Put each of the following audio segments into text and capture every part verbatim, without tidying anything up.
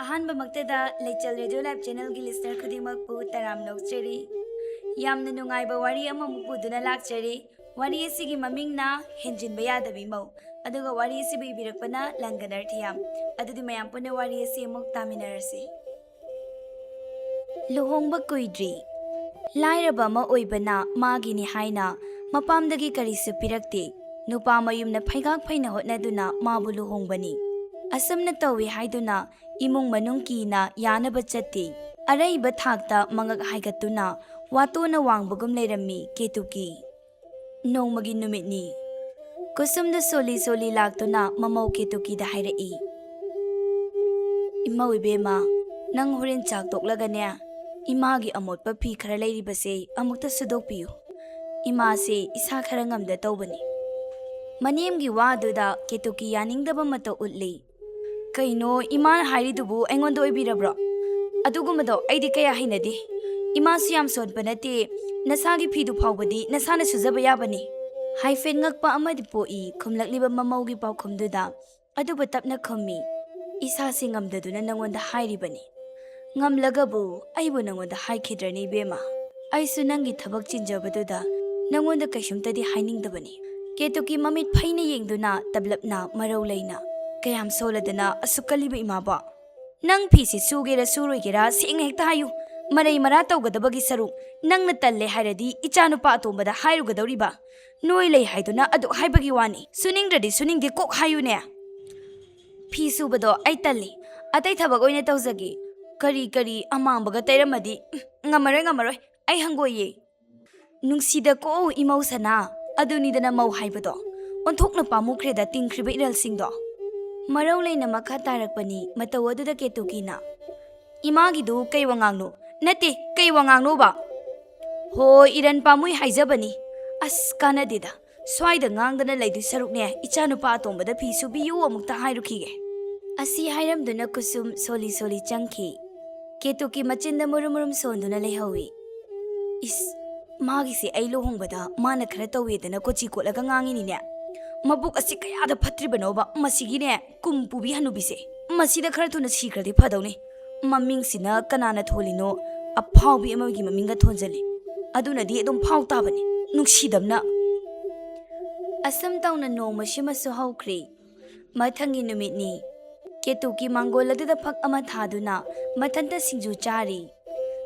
ꯑꯍꯥꯟꯕꯃꯛꯇꯗ ꯂꯩꯆꯦꯜ radio live ꯆꯦꯅꯦꯜꯒꯤ listener ꯈꯨꯗꯤꯡꯃꯛꯄꯨ ꯇꯔꯥꯝꯅ ꯑꯣꯛꯆꯔꯤ꯫ ꯌꯥꯝꯅ ꯅꯨꯡꯉꯥꯏꯕ ꯋꯥꯔꯤ ꯑꯃꯃꯨꯛ ꯄꯨꯗꯨꯅ ꯂꯥꯛꯆꯔꯤ꯫ ꯋꯥꯔꯤ ꯑꯁꯤꯒꯤ ꯃꯃꯤꯡꯅ ꯍꯦꯟꯖꯤꯟꯕ ꯌꯥꯗꯕꯤ ꯃꯧ꯫ ꯑꯗꯨꯒ ꯋꯥꯔꯤ ꯑꯁꯤꯕꯨ ꯏꯕꯤꯔꯛꯄꯅ ꯂꯪꯒꯅꯔ ꯊꯤꯌꯥꯝ꯫ ꯑꯗꯨꯗꯤ ꯃꯌꯥꯝ ꯄꯨꯟꯅ ꯋꯥꯔꯤ ꯑꯁꯤ ꯑꯃꯨꯛ ꯇꯥꯃꯤꯟꯅꯔꯁꯤ꯫ ꯂꯨꯍꯣꯡꯕ ꯀꯨꯏꯗ꯭ꯔꯤ꯫ ꯂꯥꯏꯔꯕ ꯑꯃ ꯑꯣꯏꯕꯅ ꯃꯥꯒꯤꯅꯤ ꯍꯥꯏꯅ ꯃꯄꯥꯝꯗꯒꯤ ꯀꯔꯤꯁꯨ ꯄꯤꯔꯛꯇꯦ꯫ ꯅꯨꯄꯥ ꯃꯌꯨꯝꯅ ꯐꯩꯒꯥꯛ ꯐꯩꯅ ꯍꯣꯠꯅꯗꯨꯅ ꯃꯥꯕꯨ ꯂꯨꯍꯣꯡꯕꯅꯤ꯫ ꯑꯁꯨꯝꯅ ꯇꯧꯏ ꯍꯥꯏꯗꯨꯅ ꯏꯃꯨꯡ ꯃꯅꯨꯡ ꯀꯤꯅ ꯌꯥꯅꯕ ꯆꯠꯇꯦ꯫ ꯑꯔꯩꯕ ꯊꯥꯛꯇ ꯃꯉꯛ ꯍꯥꯏꯒꯠꯇꯨꯅ ꯋꯥꯇꯣꯟꯅ ꯋꯥꯡꯕꯒꯨꯝ ꯂꯩꯔꯝꯃꯤ ꯀꯦꯇꯨꯀꯤ꯫ ꯅꯣꯡꯃꯒꯤ ꯅꯨꯃꯤꯠꯅꯤ꯫ ꯀꯨꯁꯨꯝꯗ ꯁꯣꯜꯂꯤ ꯁꯣꯜꯂꯤ ꯂꯥꯛꯇꯨꯅ ꯃꯃꯧ ꯀꯦꯇꯨꯀꯤꯗ ꯍꯥꯏꯔꯛꯏ, "ꯏꯃꯧ ꯏꯕꯦꯝꯃ, ꯅꯪ ꯍꯣꯔꯦꯟ ꯆꯥꯛ ꯇꯣꯛꯂꯒꯅꯦ, ꯏꯃꯥꯒꯤ ꯑꯃꯣꯠꯄ ꯐꯤ ꯈꯔ ꯂꯩꯔꯤꯕꯁꯦ ꯑꯃꯨꯛꯇ ꯁꯨꯗꯣꯛꯄꯤꯌꯨ꯫ ꯏꯃꯥꯁꯦ ꯏꯁꯥ ꯈꯔ ꯉꯝꯗ ꯇꯧꯕꯅꯤ꯫" ꯃꯅꯦꯝꯒꯤ ꯋꯥꯗꯨꯗ ꯀꯦꯇꯨꯀꯤ ꯌꯥꯅꯤꯡꯗꯕ ꯃꯇꯧ ꯎꯠꯂꯤ꯫ "ꯀꯩꯅꯣ ꯏꯃꯥꯅ ꯍꯥꯏꯔꯤꯗꯨꯕꯨ ꯑꯩꯉꯣꯟꯗ ꯑꯣꯏꯕꯤꯔꯕ꯭ꯔꯣ? ꯑꯗꯨꯒꯨꯝꯕꯗꯣ ꯑꯩꯗꯤ ꯀꯌꯥ ꯍꯩꯅꯗꯦ꯫ ꯏꯃꯥꯁꯨ ꯌꯥꯝ ꯁꯣꯟꯕ ꯅꯠꯇꯦ, ꯅꯁꯥꯒꯤ ꯐꯤꯗꯨ ꯐꯥꯎꯕꯗꯤ ꯅꯁꯥꯅ ꯁꯨꯖꯕ ꯌꯥꯕꯅꯤ꯫" ꯍꯥꯏꯐꯦꯠ ꯉꯛꯄ ꯑꯃꯗꯤ ꯄꯣꯛꯏ ꯈꯨꯝꯂꯛꯂꯤꯕ ꯃꯃꯧꯒꯤ ꯄꯥꯎꯈꯨꯝꯗꯨꯗ꯫ ꯑꯗꯨꯕꯨ ꯇꯞꯅ ꯈꯨꯝꯃꯤ, "ꯏꯁꯥꯁꯦ ꯉꯝꯗꯗꯨꯅ ꯅꯉꯣꯟꯗ ꯍꯥꯏꯔꯤꯕꯅꯤ꯫ ꯉꯝꯂꯒꯕꯨ ꯑꯩꯕꯨ ꯅꯉꯣꯟꯗ ꯍꯥꯏꯈꯤꯗ꯭ꯔꯅꯤ ꯏꯕꯦꯝꯃ꯫ ꯑꯩꯁꯨ ꯅꯪꯒꯤ ꯊꯕꯛ ꯆꯤꯟꯖꯕꯗꯨꯗ ꯅꯉꯣꯟꯗ ꯀꯩꯁꯨꯝꯇꯗꯤ ꯍꯥꯏꯅꯤꯡꯗꯕꯅꯤ꯫" ꯀꯦꯇꯨꯀꯤ ꯃꯃꯤꯠ ꯐꯩꯅ ꯌꯦꯡꯗꯨꯅ ꯇꯞꯂꯞꯅ ꯃꯔꯧ ꯂꯩꯅ, "ꯀꯌꯥꯝ ꯁꯣꯜꯂꯗꯅ ꯑꯁꯨꯛ ꯀꯜꯂꯤꯕ ꯏꯃꯥꯕꯣ? ꯅꯪ ꯐꯤꯁꯤ ꯁꯨꯒꯦꯔꯥ ꯁꯨꯔꯣꯏꯒꯦꯔꯥ ꯁꯦꯡꯅ ꯍꯦꯛꯇ ꯍꯥꯏꯌꯨ꯫ ꯃꯔꯩ ꯃꯔꯥ ꯇꯧꯒꯗꯕꯒꯤ ꯁꯔꯨꯛ ꯅꯪꯅ ꯇꯜꯂꯦ ꯍꯥꯏꯔꯗꯤ ꯏꯆꯥꯅꯨꯄꯥ ꯑꯇꯣꯝꯕꯗ ꯍꯥꯏꯔꯨꯒꯗꯧꯔꯤꯕ꯫ ꯅꯣꯏ ꯂꯩ ꯍꯥꯏꯗꯨꯅ ꯑꯗꯨꯛ ꯍꯥꯏꯕꯒꯤ ꯋꯥꯅꯤ꯫ ꯁꯨꯅꯤꯡꯗ꯭ꯔꯗꯤ ꯁꯨꯅꯤꯡꯗꯦ ꯀꯣꯛ ꯍꯥꯏꯌꯨꯅꯦ꯫" "ꯐꯤ ꯁꯨꯕꯗꯣ ꯑꯩ ꯇꯜꯂꯤ꯫ ꯑꯇꯩ ꯊꯕꯛ ꯑꯣꯏꯅ ꯇꯧꯖꯒꯦ꯫ ꯀꯔꯤ ꯀꯔꯤ ꯑꯃꯥꯡꯕꯒ ꯇꯩꯔꯝꯃꯗꯤ, ꯎꯝ, ꯉꯝꯃꯔꯣꯏ, ꯉꯝꯃꯔꯣꯏ꯫ ꯑꯩ ꯍꯪꯒꯣꯏꯌꯦ꯫" "ꯅꯨꯡꯁꯤꯗꯀꯣ ꯏꯃꯧ ꯁꯅꯥ, ꯑꯗꯨꯅꯤꯗꯅ ꯃꯧ ꯍꯥꯏꯕꯗꯣ꯫ ꯑꯣꯟꯊꯣꯛꯅ ꯄꯥꯝꯃꯨꯈ꯭ꯔꯦꯗ ꯇꯤꯡꯈ꯭ꯔꯤꯕ ꯏꯔꯜꯁꯤꯡꯗꯣ꯫" ꯃꯔꯧ ꯂꯩꯅ ꯃꯈꯥ ꯇꯥꯔꯛꯄꯅꯤ ꯃꯇꯧ ꯑꯗꯨꯗ ꯀꯦꯇꯨꯀꯤꯅ꯫ "ꯏꯃꯥꯒꯤꯗꯨ ꯀꯩ ꯋꯥꯉꯥꯡꯅꯣ? ꯅꯠꯇꯦ, ꯀꯩ ꯋꯥꯉꯥꯡꯅꯣꯕ?" "ꯍꯣꯏ, ꯏꯔꯟ ꯄꯥꯝꯃꯨꯏ ꯍꯥꯏꯖꯕꯅꯤ꯫ ꯑꯁ, ꯀꯥꯟꯅꯗꯦꯗ꯫ ꯁ꯭ꯋꯥꯏꯗ ꯉꯥꯡꯗꯅ ꯂꯩꯗꯣꯏ ꯁꯔꯨꯛꯅꯦ, ꯏꯆꯥꯅꯨꯄꯥ ꯑꯇꯣꯝꯕꯗ ꯐꯤ ꯁꯨꯕꯤꯌꯨ ꯑꯃꯨꯛꯇ ꯍꯥꯏꯔꯨꯈꯤꯒꯦ꯫" ꯑꯁꯤ ꯍꯥꯏꯔꯝꯗꯨꯅ ꯀꯨꯁꯨꯝ ꯁꯣꯜꯂꯤ ꯁꯣꯜꯂꯤ ꯆꯪꯈꯤ꯫ ꯀꯦꯇꯨꯀꯤ ꯃꯆꯤꯟꯗ ꯃꯨꯔꯨꯝ ꯃꯨꯔꯨꯝ ꯁꯣꯟꯗꯨꯅ ꯂꯩꯍꯧꯏ꯫ "ꯏꯁ, ꯃꯥꯒꯤꯁꯦ ꯑꯩ ꯂꯨꯍꯣꯡꯕꯗ ꯃꯥꯅ ꯈꯔ ꯇꯧꯋꯦꯗꯅ ꯀꯣꯆꯤ ꯀꯣꯠꯂꯒ ꯉꯥꯡꯉꯤꯅꯤꯅꯦ꯫ ꯃꯕꯨꯛ ꯑꯁꯤ ꯀꯌꯥꯗ ꯐꯠꯇ꯭ꯔꯤꯕꯅꯣꯕ ꯃꯁꯤꯒꯤꯅꯦ ꯀꯨꯝ ꯄꯨꯕꯤ ꯍꯅꯨꯕꯤꯁꯦ꯫ ꯃꯁꯤꯗ ꯈꯔ ꯊꯨꯅ ꯁꯤꯈ꯭ꯔꯗꯤ ꯐꯗꯧꯅꯤ꯫ ꯃꯃꯤꯡꯁꯤꯅ ꯀꯅꯥꯅ ꯊꯣꯜꯂꯤꯅꯣ? ꯑꯐꯥꯎꯕꯤ ꯑꯃꯒꯤ ꯃꯃꯤꯡꯒ ꯊꯣꯟꯖꯜꯂꯤ꯫ ꯑꯗꯨꯅꯗꯤ ꯑꯗꯨꯝ ꯐꯥꯎ ꯇꯥꯕꯅꯤ, ꯅꯨꯡꯁꯤꯗꯕꯅ꯫ ꯑꯁꯨꯝ ꯇꯧꯅ ꯅꯣꯡꯃꯁꯤꯃꯁꯨ ꯍꯧꯈ꯭ꯔꯦ꯫ ꯃꯊꯪꯒꯤ ꯅꯨꯃꯤꯠꯅꯤ꯫ ꯀꯦꯇꯨꯀꯤ ꯃꯥꯡꯒꯣꯜ ꯑꯗꯨꯗ ꯐꯛ ꯑꯃ ꯊꯥꯗꯨꯅ ꯃꯊꯟꯇ ꯁꯤꯡꯖꯨ ꯆꯥꯔꯤ꯫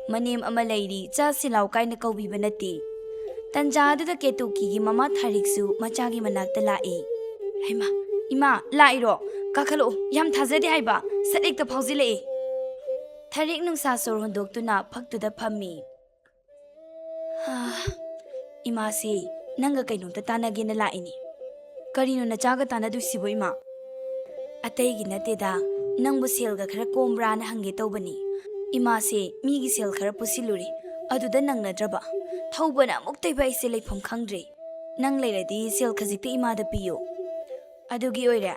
ꯃꯅꯦꯝ ꯑꯃ ꯂꯩꯔꯤ, ꯆꯥꯁꯤ ꯂꯥꯎ ꯀꯥꯏꯅ ꯀꯧꯕꯤꯕ ꯅꯠꯇꯦ꯫ ꯇꯟꯖꯥ ꯑꯗꯨꯗ ꯀꯦꯇꯨꯀꯤꯒꯤ ꯃꯃꯥ ꯊꯥꯔꯤꯛꯁꯨ ꯃꯆꯥꯒꯤ ꯃꯅꯥꯛꯇ ꯂꯥꯛꯏ꯫ "ꯍꯩꯃꯥ, ꯏꯃꯥ, ꯂꯥꯛꯏꯔꯣ? ꯀꯥꯈꯠꯂꯛꯑꯣ, ꯌꯥꯝ ꯊꯥꯖꯗꯦ ꯍꯥꯏꯕ, ꯁꯠ ꯍꯦꯛꯇ ꯐꯥꯎꯖꯤꯜꯂꯛꯑꯦ!" ꯊꯥꯔꯤꯛ ꯅꯨꯡꯁꯥ ꯁꯣꯔ ꯍꯣꯟꯗꯣꯛꯇꯨꯅ ꯐꯛꯇꯨꯗ ꯐꯝꯃꯤ꯫ "ꯍꯥ, ꯏꯃꯥꯁꯦ ꯅꯪꯒ ꯀꯩꯅꯣꯝꯇ ꯇꯥꯟꯅꯒꯦꯅ ꯂꯥꯛꯏꯅꯤ꯫" "ꯀꯔꯤꯅꯣ ꯅꯆꯥꯒ ꯇꯥꯟꯅꯗꯣꯏꯁꯤꯕꯣ, ꯏꯃꯥ?" "ꯑꯇꯩꯒꯤ ꯅꯠꯇꯦꯗ, ꯅꯪꯕꯨ ꯁꯦꯜꯒ ꯈꯔ ꯀꯣꯝꯕ꯭ꯔꯥꯅ ꯍꯪꯒꯦ ꯇꯧꯕꯅꯤ꯫ ꯏꯃꯥꯁꯦ ꯃꯤꯒꯤ ꯁꯦꯜ ꯈꯔ ꯄꯨꯁꯤꯜꯂꯨꯔꯦ, ꯑꯗꯨꯗ ꯅꯪꯅꯗ꯭ꯔꯕ꯫ ꯊꯧꯕꯅ ꯑꯃꯨꯛꯇꯣꯏꯕ ꯑꯩꯁꯦ ꯂꯩꯐꯝ ꯈꯪꯗ꯭ꯔꯦ꯫ ꯅꯪ ꯂꯩꯔꯗꯤ ꯁꯦꯜ ꯈꯖꯤꯛꯇ ꯏꯃꯥꯗ ꯄꯤꯌꯨ꯫" "ꯑꯗꯨꯒꯤ ꯑꯣꯏꯔꯦ?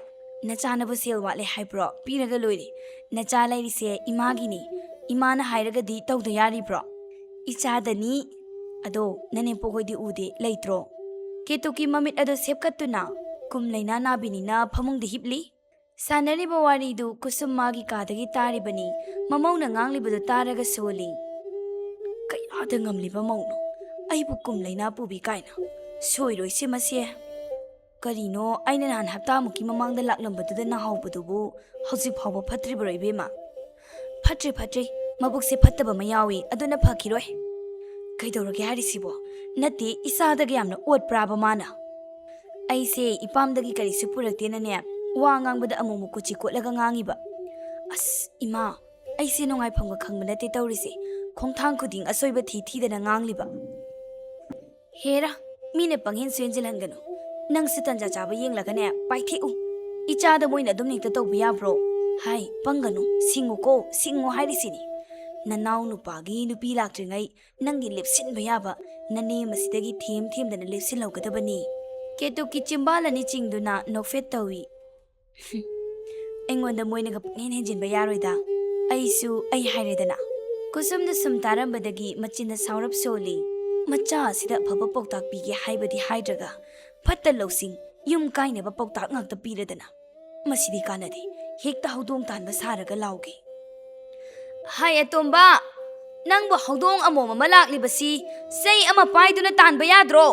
ꯅꯆꯥꯅꯕꯨ ꯁꯦꯜ ꯋꯥꯠꯂꯦ ꯍꯥꯏꯕ꯭ꯔꯣ? ꯄꯤꯔꯒ ꯂꯣꯏꯔꯦ꯫ ꯅꯆꯥ ꯂꯩꯔꯤꯁꯦ ꯏꯃꯥꯒꯤꯅꯤ꯫ ꯏꯃꯥꯅ ꯍꯥꯏꯔꯒꯗꯤ ꯇꯧꯗ ꯌꯥꯔꯤꯕ꯭ꯔꯣ?" "ꯏꯆꯥꯗꯅꯤ꯫ ꯑꯗꯣ ꯅꯅꯦꯝꯄꯣꯛ ꯍꯣꯏꯗꯤ ꯎꯗꯦ, ꯂꯩꯇ꯭ꯔꯣ?" ꯀꯦꯇꯨꯀꯤ ꯃꯃꯤꯠ ꯑꯗꯨ ꯁꯦꯞꯀꯠꯇꯨꯅ ꯀꯨꯝ ꯂꯩꯅꯥ ꯅꯥꯕꯤꯅꯤꯅ ꯐꯃꯨꯡꯗ ꯍꯤꯞꯂꯤ꯫ ꯁꯥꯟꯅꯔꯤꯕ ꯋꯥꯔꯤꯗꯨ ꯀꯨꯁꯨꯝ ꯃꯥꯒꯤ ꯀꯥꯗꯒꯤ ꯇꯥꯔꯤꯕꯅꯤ꯫ ꯃꯃꯧꯅ ꯉꯥꯡꯂꯤꯕꯗꯨ ꯇꯥꯔꯒ ꯁꯣꯜꯂꯤ꯫ "ꯀꯌꯥꯗ ꯉꯝꯂꯤꯕ ꯃꯧꯅꯣ? ꯑꯩꯕꯨ ꯀꯨꯝ ꯂꯩꯅꯥ ꯄꯨꯕꯤ ꯀꯥꯏꯅ꯫ ꯁꯣꯏꯔꯣꯏꯁꯦ ꯃꯁꯦ꯫ ꯀꯔꯤꯅꯣ, ꯑꯩꯅ ꯅꯍꯥꯟ ꯍꯞꯇꯥꯃꯨꯛꯀꯤ ꯃꯃꯥꯡꯗ ꯂꯥꯛꯂꯝꯕꯗꯨꯗ ꯅꯥꯍꯧꯕꯗꯨꯕꯨ ꯍꯧꯖꯤꯛ ꯐꯥꯎꯕ ꯐꯠꯇ꯭ꯔꯤꯕ꯭ꯔꯣ, ꯏꯕꯦꯝꯃ?" "ꯐꯠꯇ꯭ꯔꯤ, ꯐꯠꯇ꯭ꯔꯤ꯫ ꯃꯕꯨꯛꯁꯦ ꯐꯠꯇꯕ ꯑꯃ ꯌꯥꯎꯏ, ꯑꯗꯨꯅ ꯐꯈꯤꯔꯣꯏ꯫" "ꯀꯩꯗꯧꯔꯒꯦ ꯍꯥꯏꯔꯤꯁꯤꯕꯣ? ꯅꯠꯇꯦ, ꯏꯆꯥꯗꯒ ꯌꯥꯝꯅ ꯑꯣꯠꯄ꯭ꯔꯥꯕ ꯃꯥꯅ?" "ꯑꯩꯁꯦ ꯏꯄꯥꯝꯗꯒꯤ ꯀꯔꯤꯁꯨ ꯄꯨꯔꯛꯇꯦꯅꯅꯦ, ꯋꯥ ꯉꯥꯡꯕꯗ ꯑꯃꯨꯛꯃꯨꯛ ꯀꯣꯆꯤ ꯀꯣꯠꯂꯒ ꯉꯥꯡꯉꯤꯕ꯫" "ꯑꯁ, ꯏꯃꯥ, ꯑꯩꯁꯦ ꯅꯨꯡꯉꯥꯏꯐꯝꯒ ꯈꯪꯕ ꯅꯠꯇꯦ ꯇꯧꯔꯤꯁꯦ꯫ ꯈꯣꯡꯊꯥꯡ ꯈꯨꯗꯤꯡ ꯑꯁꯣꯏꯕ ꯊꯤ ꯊꯤꯗꯅ ꯉꯥꯡꯂꯤꯕ꯫" "ꯍꯦꯔꯥ, ꯃꯤꯅ ꯄꯪꯍꯦꯟ ꯁꯨ ꯍꯦꯟꯖꯤꯜꯍꯟꯒꯅꯨ꯫ ꯅꯪꯁꯨ ꯇꯟꯖꯥ ꯆꯥꯕ ꯌꯦꯡꯂꯒꯅꯦ, ꯄꯥꯏꯊꯦꯛꯎ꯫ ꯏꯆꯥꯗ ꯃꯣꯏꯅ ꯑꯗꯨꯝ ꯍꯦꯛꯇ ꯇꯧꯕ ꯌꯥꯕ꯭ꯔꯣ? ꯍꯥꯏ, ꯄꯪꯒꯅꯨ, ꯁꯤꯡꯉꯨꯀꯣ, ꯁꯤꯡꯉꯨ ꯍꯥꯏꯔꯤꯁꯤꯅꯤ꯫ ꯅꯅꯥꯎ ꯅꯨꯄꯥꯒꯤ ꯅꯨꯄꯤ ꯂꯥꯛꯇ꯭ꯔꯤꯉꯩ ꯅꯪꯒꯤ ꯂꯦꯞꯁꯤꯟꯕ ꯌꯥꯕ ꯅꯅꯦꯝ ꯑꯁꯤꯗꯒꯤ ꯊꯦꯝ ꯊꯦꯝꯗꯅ ꯂꯦꯞꯁꯤꯜꯍꯧꯒꯗꯕꯅꯤ꯫" ꯀꯦꯇꯨꯀꯤ ꯆꯤꯝꯕꯥꯜ ꯑꯅꯤ ꯆꯤꯡꯗꯨꯅ ꯅꯣꯛꯐꯦꯠ ꯇꯧꯏ꯫ "ꯑꯩꯉꯣꯟꯗ ꯃꯣꯏꯅꯒ ꯄꯪꯍꯦꯟ ꯍꯦꯟꯖꯤꯟꯕ ꯌꯥꯔꯣꯏꯗ꯫ ꯑꯩꯁꯨ ꯑꯩ ꯍꯥꯏꯔꯦꯗꯅ꯫" ꯀꯨꯁꯨꯝꯅ ꯁꯨꯝ ꯇꯥꯔꯝꯕꯗꯒꯤ ꯃꯆꯤꯟꯗ ꯁꯥꯎꯔꯞ ꯁꯣꯜꯂꯤ꯫ "ꯃꯆꯥ ꯑꯁꯤꯗ ꯑꯐꯕ ꯄꯥꯎꯇꯥꯛ ꯄꯤꯒꯦ ꯍꯥꯏꯕꯗꯤ ꯍꯥꯏꯗ꯭ꯔꯒ, ꯐꯠꯇ ꯂꯧꯁꯤꯡ, ꯌꯨꯝ ꯀꯥꯏꯅꯕ ꯄꯥꯎꯇꯥꯛ ꯉꯥꯛꯇ ꯄꯤꯔꯗꯅ꯫ ꯃꯁꯤꯗꯤ ꯀꯥꯟꯅꯗꯦ꯫ ꯍꯦꯛꯇ ꯍꯧꯗꯣꯡ ꯇꯥꯟꯕ ꯁꯥꯔꯒ ꯂꯥꯎꯈꯤ꯫ "ꯍꯥꯏ ꯑꯇꯣꯝꯕ, ꯅꯪꯕꯨ ꯍꯧꯗꯣꯡ ꯑꯃꯣꯝ ꯑꯃ ꯂꯥꯛꯂꯤꯕꯁꯤ ꯆꯩ ꯑꯃ ꯄꯥꯏꯗꯨꯅ ꯇꯥꯟꯕ ꯌꯥꯗ꯭ꯔꯣ?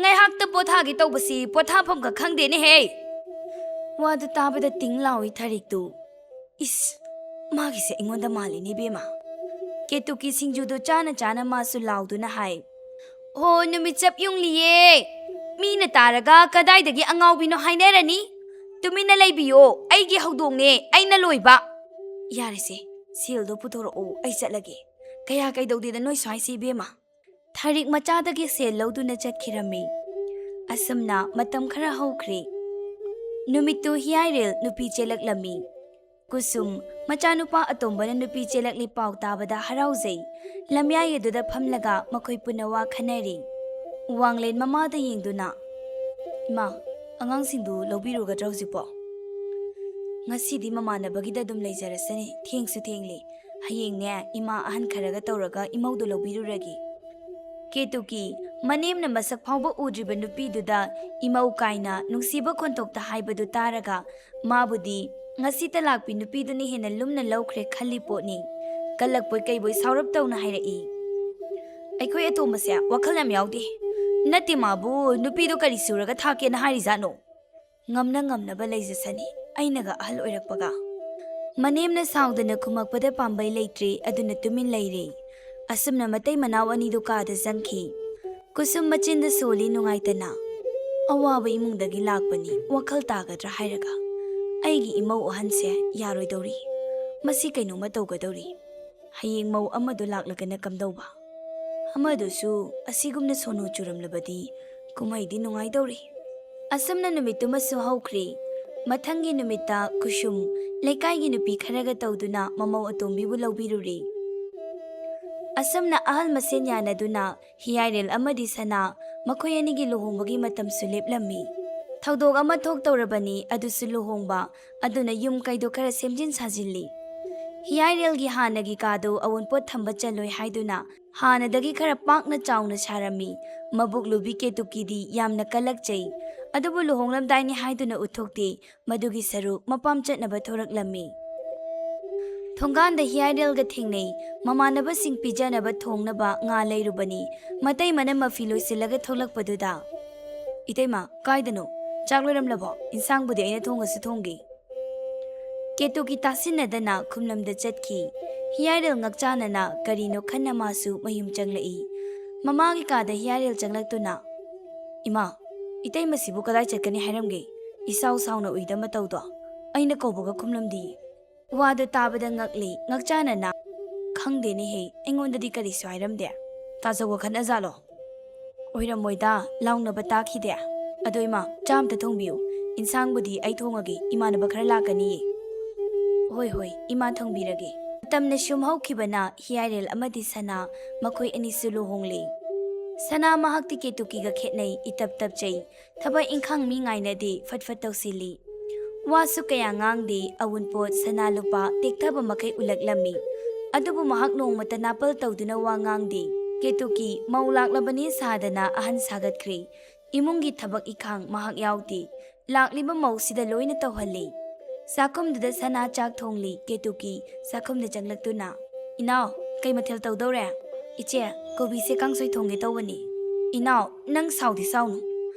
ꯉꯥꯏꯍꯥꯛꯇ ꯄꯣꯊꯥꯒꯦ ꯇꯧꯕꯁꯤ ꯄꯣꯊꯥꯐꯝꯒ ꯈꯪꯗꯦꯅꯦꯍꯦ!" ꯋꯥꯗꯨ ꯇꯥꯕꯗ ꯇꯤꯡ ꯂꯥꯎꯏ ꯊꯔꯤꯛꯇꯨ꯫ "ꯏꯁ, ꯃꯥꯒꯤꯁꯦ ꯑꯩꯉꯣꯟꯗ ꯃꯥꯜꯂꯤꯅꯦ ꯏꯕꯦꯝꯃ꯫ ꯀꯦꯇꯨꯀꯤ ꯁꯤꯡꯖꯨꯗꯨ ꯆꯥꯅ ꯆꯥꯅ ꯃꯥꯁꯨ ꯂꯥꯎꯗꯨꯅ ꯍꯥꯏ꯫ "ꯍꯣ, ꯅꯨꯃꯤꯠ ꯆꯞ ꯌꯨꯡꯂꯤꯌꯦ꯫ ꯃꯤꯅ ꯇꯥꯔꯒ ꯀꯗꯥꯏꯗꯒꯤ ꯑꯉꯥꯎꯕꯤꯅꯣ ꯍꯥꯏꯅꯔꯅꯤ꯫ ꯇꯨꯃꯤꯟꯅ ꯂꯩꯕꯤꯌꯣ, ꯑꯩꯒꯤ ꯍꯧꯗꯣꯡꯅꯦ, ꯑꯩꯅ ꯂꯣꯏꯕ꯫" "ꯌꯥꯔꯦꯁꯦ, ꯁꯦꯜꯗꯣ ꯄꯨꯊꯣꯔꯛꯑꯣ, ꯑꯩ ꯆꯠꯂꯒꯦ꯫ ꯀꯌꯥ ꯀꯩꯗꯧꯗꯦꯗ ꯅꯣꯏ ꯁ꯭ꯋꯥꯏꯁꯤ ꯏꯕꯦꯝꯃ꯫" ꯊꯔꯤꯛ ꯃꯆꯥꯗꯒꯤ ꯁꯦꯜ ꯂꯧꯗꯨꯅ ꯆꯠꯈꯤꯔꯝꯃꯤ꯫ ꯑꯁꯨꯝꯅ ꯃꯇꯝ ꯈꯔ ꯍꯧꯈ꯭ꯔꯦ꯫ ꯅꯨꯃꯤꯠꯇꯨ ꯍꯤꯌꯥꯏꯔꯦꯜ ꯅꯨꯄꯤ ꯆꯦꯜꯂꯛꯂꯝꯃꯤ꯫ ꯀꯨꯁꯨꯝ, ꯃꯆꯥꯅꯨꯄꯥ ꯑꯇꯣꯝꯕꯅ ꯅꯨꯄꯤ ꯆꯦꯜꯂꯛꯂꯤ ꯄꯥꯎ ꯇꯥꯕꯗ ꯍꯔꯥꯎꯖꯩ꯫ ꯂꯝꯌꯥꯏ ꯑꯗꯨꯗ ꯐꯝꯂꯒ ꯃꯈꯣꯏ ꯄꯨꯟꯅ ꯋꯥ ꯈꯟꯅꯔꯤ꯫ ꯋꯥꯡꯂꯦꯟ ꯃꯃꯥꯗ ꯌꯦꯡꯗꯨꯅ, "ꯏꯃꯥ, ꯑꯉꯥꯡꯁꯤꯡꯗꯨ ꯂꯧꯕꯤꯔꯨꯒꯗ꯭ꯔꯥ ꯍꯧꯖꯤꯛꯄꯣ?" "ꯉꯁꯤꯗꯤ ꯃꯃꯥꯟꯅꯕꯒꯤꯗ ꯑꯗꯨꯝ ꯂꯩꯖꯔꯁꯅꯤ, ꯊꯦꯡꯁꯨ ꯊꯦꯡꯂꯤ꯫ ꯍꯌꯦꯡꯅꯦ, ꯏꯃꯥ ꯑꯍꯟ ꯈꯔꯒ ꯇꯧꯔꯒ ꯏꯃꯧꯗꯣ ꯂꯧꯕꯤꯔꯨꯔꯒꯦ꯫" ꯀꯦꯇꯨꯀꯤ, ꯃꯅꯦꯝꯅ ꯃꯁꯛ ꯐꯥꯎꯕ ꯎꯗ꯭ꯔꯤꯕ ꯅꯨꯄꯤꯗꯨꯗ ꯏꯃꯧ ꯀꯥꯏꯅ ꯅꯨꯡꯁꯤꯕ ꯈꯣꯟꯊꯣꯛꯇ ꯍꯥꯏꯕꯗꯨ ꯇꯥꯔꯒ, ꯃꯥꯕꯨꯗꯤ ꯉꯁꯤꯇ ꯂꯥꯛꯄꯤ ꯅꯨꯄꯤꯗꯨꯅ ꯍꯦꯟꯅ ꯂꯨꯝꯅ ꯂꯧꯈ꯭ꯔꯦ ꯈꯜꯂꯤ ꯄꯣꯠꯅꯤ꯫ ꯀꯜꯂꯛꯄꯣꯏ ꯀꯩꯕꯣꯏ ꯁꯥꯎꯔꯞ ꯇꯧꯅ ꯍꯥꯏꯔꯛꯏ꯫ "ꯑꯩꯈꯣꯏ ꯑꯇꯣꯝꯕꯁꯦ ꯋꯥꯈꯜ ꯌꯥꯝ ꯌꯥꯎꯗꯦ꯫ ꯅꯠꯇꯦ ꯃꯥꯕꯨ, ꯅꯨꯄꯤꯗꯣ ꯀꯔꯤ ꯁꯨꯔꯒ ꯊꯥꯛꯀꯦꯅ ꯍꯥꯏꯔꯤꯖꯥꯠꯅꯣ? ꯉꯝꯅ ꯉꯝꯅꯕ ꯂꯩꯖꯁꯅꯤ, ꯑꯩꯅꯒ ꯑꯍꯜ ꯑꯣꯏꯔꯛꯄꯒ꯫" ꯃꯅꯦꯝꯅ ꯁꯥꯎꯗꯅ ꯈꯨꯝꯃꯛꯄꯗ ꯄꯥꯝꯕꯩ ꯂꯩꯇ꯭ꯔꯦ, ꯑꯗꯨꯅ ꯇꯨꯃꯤꯟ ꯂꯩꯔꯦ꯫ ꯑꯁꯨꯝꯅ ꯃꯇꯩ ꯃꯅꯥꯎ ꯑꯅꯤꯗꯨ ꯀꯥꯗ ꯆꯪꯈꯤ꯫ ꯀꯨꯁꯨꯝ ꯃꯆꯤꯟꯗ ꯁꯣꯜꯂꯤ ꯅꯨꯡꯉꯥꯏꯇꯅ꯫ "ꯑꯋꯥꯕ ꯏꯃꯨꯡꯗꯒꯤ ꯂꯥꯛꯄꯅꯤ, ꯋꯥꯈꯜ ꯇꯥꯒꯗ꯭ꯔꯥ ꯍꯥꯏꯔꯒ ꯑꯩꯒꯤ ꯏꯃꯧ ꯑꯍꯟꯁꯦ ꯌꯥꯔꯣꯏꯗꯧꯔꯤ꯫ ꯃꯁꯤ ꯀꯩꯅꯣꯝꯃ ꯇꯧꯒꯗꯧꯔꯤ꯫ ꯍꯌꯦꯡ ꯃꯧ ꯑꯃꯗꯣ ꯂꯥꯛꯂꯒꯅ ꯀꯝꯗꯧꯕ? ꯑꯃꯗꯨꯁꯨ ꯑꯁꯤꯒꯨꯝꯅ ꯁꯣꯅꯣ ꯆꯨꯔꯝꯂꯕꯗꯤ ꯀꯨꯝꯍꯩꯗꯤ ꯅꯨꯡꯉꯥꯏꯗꯧꯔꯤ꯫" ꯑꯁꯨꯝꯅ ꯅꯨꯃꯤꯠꯇꯨꯃꯁꯨ ꯍꯧꯈ꯭ꯔꯦ꯫ ꯃꯊꯪꯒꯤ ꯅꯨꯃꯤꯠꯇ ꯀꯨꯁꯨꯝ ꯂꯩꯀꯥꯏꯒꯤ ꯅꯨꯄꯤ ꯈꯔꯒ ꯇꯧꯗꯨꯅ ꯃꯃꯧ ꯑꯇꯣꯝꯕꯤꯕꯨ ꯂꯧꯕꯤꯔꯨꯔꯦ꯫ ꯑꯁꯨꯝꯅ ꯑꯍꯜ ꯃꯁꯦꯟ ꯌꯥꯅꯗꯨꯅ ꯍꯤꯌꯥꯏꯔꯦꯜ ꯑꯃꯗꯤ ꯁꯅꯥ ꯃꯈꯣꯏ ꯑꯅꯤꯒꯤ ꯂꯨꯍꯣꯡꯕꯒꯤ ꯃꯇꯝꯁꯨ ꯂꯦꯞꯂꯝꯃꯤ꯫ ꯊꯧꯗꯣꯛ ꯑꯃ ꯊꯣꯛꯇꯧꯔꯕꯅꯤ, ꯑꯗꯨꯁꯨ ꯂꯨꯍꯣꯡꯕ, ꯑꯗꯨꯅ ꯌꯨꯝ ꯀꯩꯗꯣ ꯈꯔ ꯁꯦꯝꯖꯤꯟ ꯁꯥꯖꯤꯜꯂꯤ꯫ ꯍꯤꯌꯥꯏꯔꯦꯜꯒꯤ ꯍꯥꯟꯅꯒꯤ ꯀꯥꯗꯨ ꯑꯋꯨꯟꯄꯣꯠ ꯊꯝꯕ ꯆꯜꯂꯣꯏ ꯍꯥꯏꯗꯨꯅ ꯍꯥꯟꯅꯗꯒꯤ ꯈꯔ ꯄꯥꯛꯅ ꯆꯥꯎꯅ ꯁꯥꯔꯝꯃꯤ꯫ ꯃꯕꯨꯛ ꯂꯨꯕꯤ ꯀꯦꯇꯨꯀꯤꯗꯤ ꯌꯥꯝꯅ ꯀꯜꯂꯛꯆꯩ꯫ ꯑꯗꯨꯕꯨ ꯂꯨꯍꯣꯡꯂꯝꯗꯥꯏꯅꯤ ꯍꯥꯏꯗꯨꯅ ꯎꯠꯊꯣꯛꯇꯦ꯫ ꯃꯗꯨꯒꯤ ꯁꯔꯨꯛ ꯃꯄꯥꯝ ꯆꯠꯅꯕ ꯊꯣꯔꯛꯂꯝꯃꯤ꯫ ꯊꯣꯡꯒꯥꯟꯗ ꯍꯤꯌꯥꯏꯔꯦꯜꯒ ꯊꯦꯡꯅꯩ꯫ ꯃꯃꯥꯟꯅꯕꯁꯤꯡ ꯄꯤꯖꯅꯕ ꯊꯣꯡꯅꯕ ꯉꯥ ꯂꯩꯔꯨꯕꯅꯤ꯫ ꯃꯇꯩꯃꯅ ꯃꯐꯤ ꯂꯣꯏꯁꯤꯜꯂꯒ ꯊꯣꯛꯂꯛꯄꯗꯨꯗ, "ꯏꯇꯩꯃ, ꯀꯥꯏꯗꯅꯣ? ꯆꯥꯛ ꯂꯣꯏꯔꯝꯂꯕꯣ? ꯏꯟꯁꯥꯡꯕꯨꯗꯤ ꯑꯩꯅ ꯊꯣꯡꯉꯁꯨ ꯊꯣꯡꯒꯦ꯫" ꯀꯦꯇꯨꯀꯤ ꯇꯥꯁꯤꯟꯅꯗꯅ ꯈꯨꯝꯂꯝꯗ ꯆꯠꯈꯤ꯫ ꯍꯤꯌꯥꯏꯔꯦꯜ ꯉꯛꯆꯥꯅꯅ ꯀꯔꯤꯅꯣ ꯈꯟꯅ ꯃꯥꯁꯨ ꯃꯌꯨꯝ ꯆꯪꯂꯛꯏ꯫ ꯃꯃꯥꯒꯤ ꯀꯥꯗ ꯍꯤꯌꯥꯏꯔꯦꯜ ꯆꯪꯂꯛꯇꯨꯅ, "ꯏꯃꯥ, ꯏꯇꯩꯃꯁꯤꯕꯨ ꯀꯗꯥꯏ ꯆꯠꯀꯅꯤ ꯍꯥꯏꯔꯝꯒꯦ? ꯏꯁꯥꯎ ꯁꯥꯎꯅ ꯎꯏꯗ ꯃꯇꯧꯗꯣ꯫ ꯑꯩꯅ ꯀꯧꯕꯒ ꯈꯨꯝꯂꯝꯗꯤ?" ꯋꯥꯗꯨ ꯇꯥꯕꯗ ꯉꯛꯂꯤ꯫ ꯉꯛꯆꯥꯅꯅ, "ꯈꯪꯗꯦꯅꯦꯍꯦ, ꯑꯩꯉꯣꯟꯗꯗꯤ ꯀꯔꯤꯁꯨ ꯍꯥꯏꯔꯝꯗꯦ꯫ ꯇꯥꯖꯧꯒ ꯈꯠꯅꯖꯥꯠꯂꯣ?" "ꯑꯣꯏꯔꯝꯃꯣꯏꯗ, ꯂꯥꯎꯅꯕ ꯇꯥꯈꯤꯗꯦ꯫ ꯑꯗꯣ ꯏꯃꯥ, ꯆꯥ ꯑꯝꯇ ꯊꯣꯡꯕꯤꯌꯨ꯫ ꯏꯟꯁꯥꯡꯕꯨꯗꯤ ꯑꯩ ꯊꯣꯡꯉꯒꯦ, ꯏꯃꯥꯟꯅꯕ ꯈꯔ ꯂꯥꯛꯀꯅꯤꯌꯦ꯫" "ꯍꯣꯏ, ꯍꯣꯏ, ꯏꯃꯥ ꯊꯣꯡꯕꯤꯔꯒꯦ꯫" ꯃꯇꯝꯅ ꯁꯨꯝ ꯍꯧꯈꯤꯕꯅ ꯍꯤꯌꯥꯏꯔꯦꯜ ꯑꯃꯗꯤ ꯁꯅꯥ ꯃꯈꯣꯏ ꯑꯅꯤꯁꯨ ꯂꯨꯍꯣꯡꯂꯦ꯫ ꯁꯅꯥ ꯃꯍꯥꯛꯇꯤ ꯀꯦꯇꯨꯀꯤꯒ ꯈꯦꯠꯅꯩ, ꯏꯇꯞ ꯇꯞꯆꯩ꯫ ꯊꯕꯛ ꯏꯪꯈꯥꯡ ꯃꯤ ꯉꯥꯏꯅꯗꯦ, ꯐꯠ ꯐꯠ ꯇꯧꯁꯤꯜꯂꯤ꯫ ꯋꯥꯁꯨ ꯀꯌꯥ ꯉꯥꯡꯗꯦ, ꯑꯋꯨꯟꯄꯣꯠ, ꯁꯅꯥ ꯂꯨꯄꯥ ꯇꯦꯛꯊꯕ ꯃꯈꯩ ꯎꯠꯂꯛꯂꯝꯃꯤ꯫ ꯑꯗꯨꯕꯨ ꯃꯍꯥꯛ ꯅꯣꯡꯃꯇ ꯅꯥꯄꯜ ꯇꯧꯗꯨꯅ ꯋꯥ ꯉꯥꯡꯗꯦ꯫ ꯀꯦꯇꯨꯀꯤ ꯃꯧ ꯂꯥꯛꯂꯕꯅꯤ ꯁꯥꯗꯅ ꯑꯍꯟ ꯁꯥꯒꯠꯈ꯭ꯔꯦ꯫ ꯏꯃꯨꯡꯒꯤ ꯊꯕꯛ ꯏꯈꯥꯡ ꯃꯍꯥꯛ ꯌꯥꯎꯗꯦ꯫ ꯂꯥꯛꯂꯤꯕ ꯃꯧꯁꯤꯗ ꯂꯣꯏꯅ ꯇꯧꯍꯜꯂꯤ꯫ ꯆꯥꯛꯈꯨꯝꯗꯨꯗ ꯁꯅꯥ ꯆꯥꯛ ꯊꯣꯡꯂꯤ꯫ ꯀꯦꯇꯨꯀꯤ ꯆꯥꯛꯈꯨꯝꯗ ꯆꯪꯂꯛꯇꯨꯅ, "ꯏꯅꯥꯎ, ꯀꯩ ꯃꯊꯦꯜ ꯇꯧꯗꯧꯔꯦ?" "ꯏꯆꯦ, ꯀꯣꯕꯤꯁꯦ ꯀꯥꯡꯁꯣꯏ ꯊꯣꯡꯒꯦ ꯇꯧꯕꯅꯤ꯫" "ꯏꯅꯥꯎ, ꯅꯪ ꯁꯥꯎꯗꯤ ꯁꯥꯎꯅꯨ꯫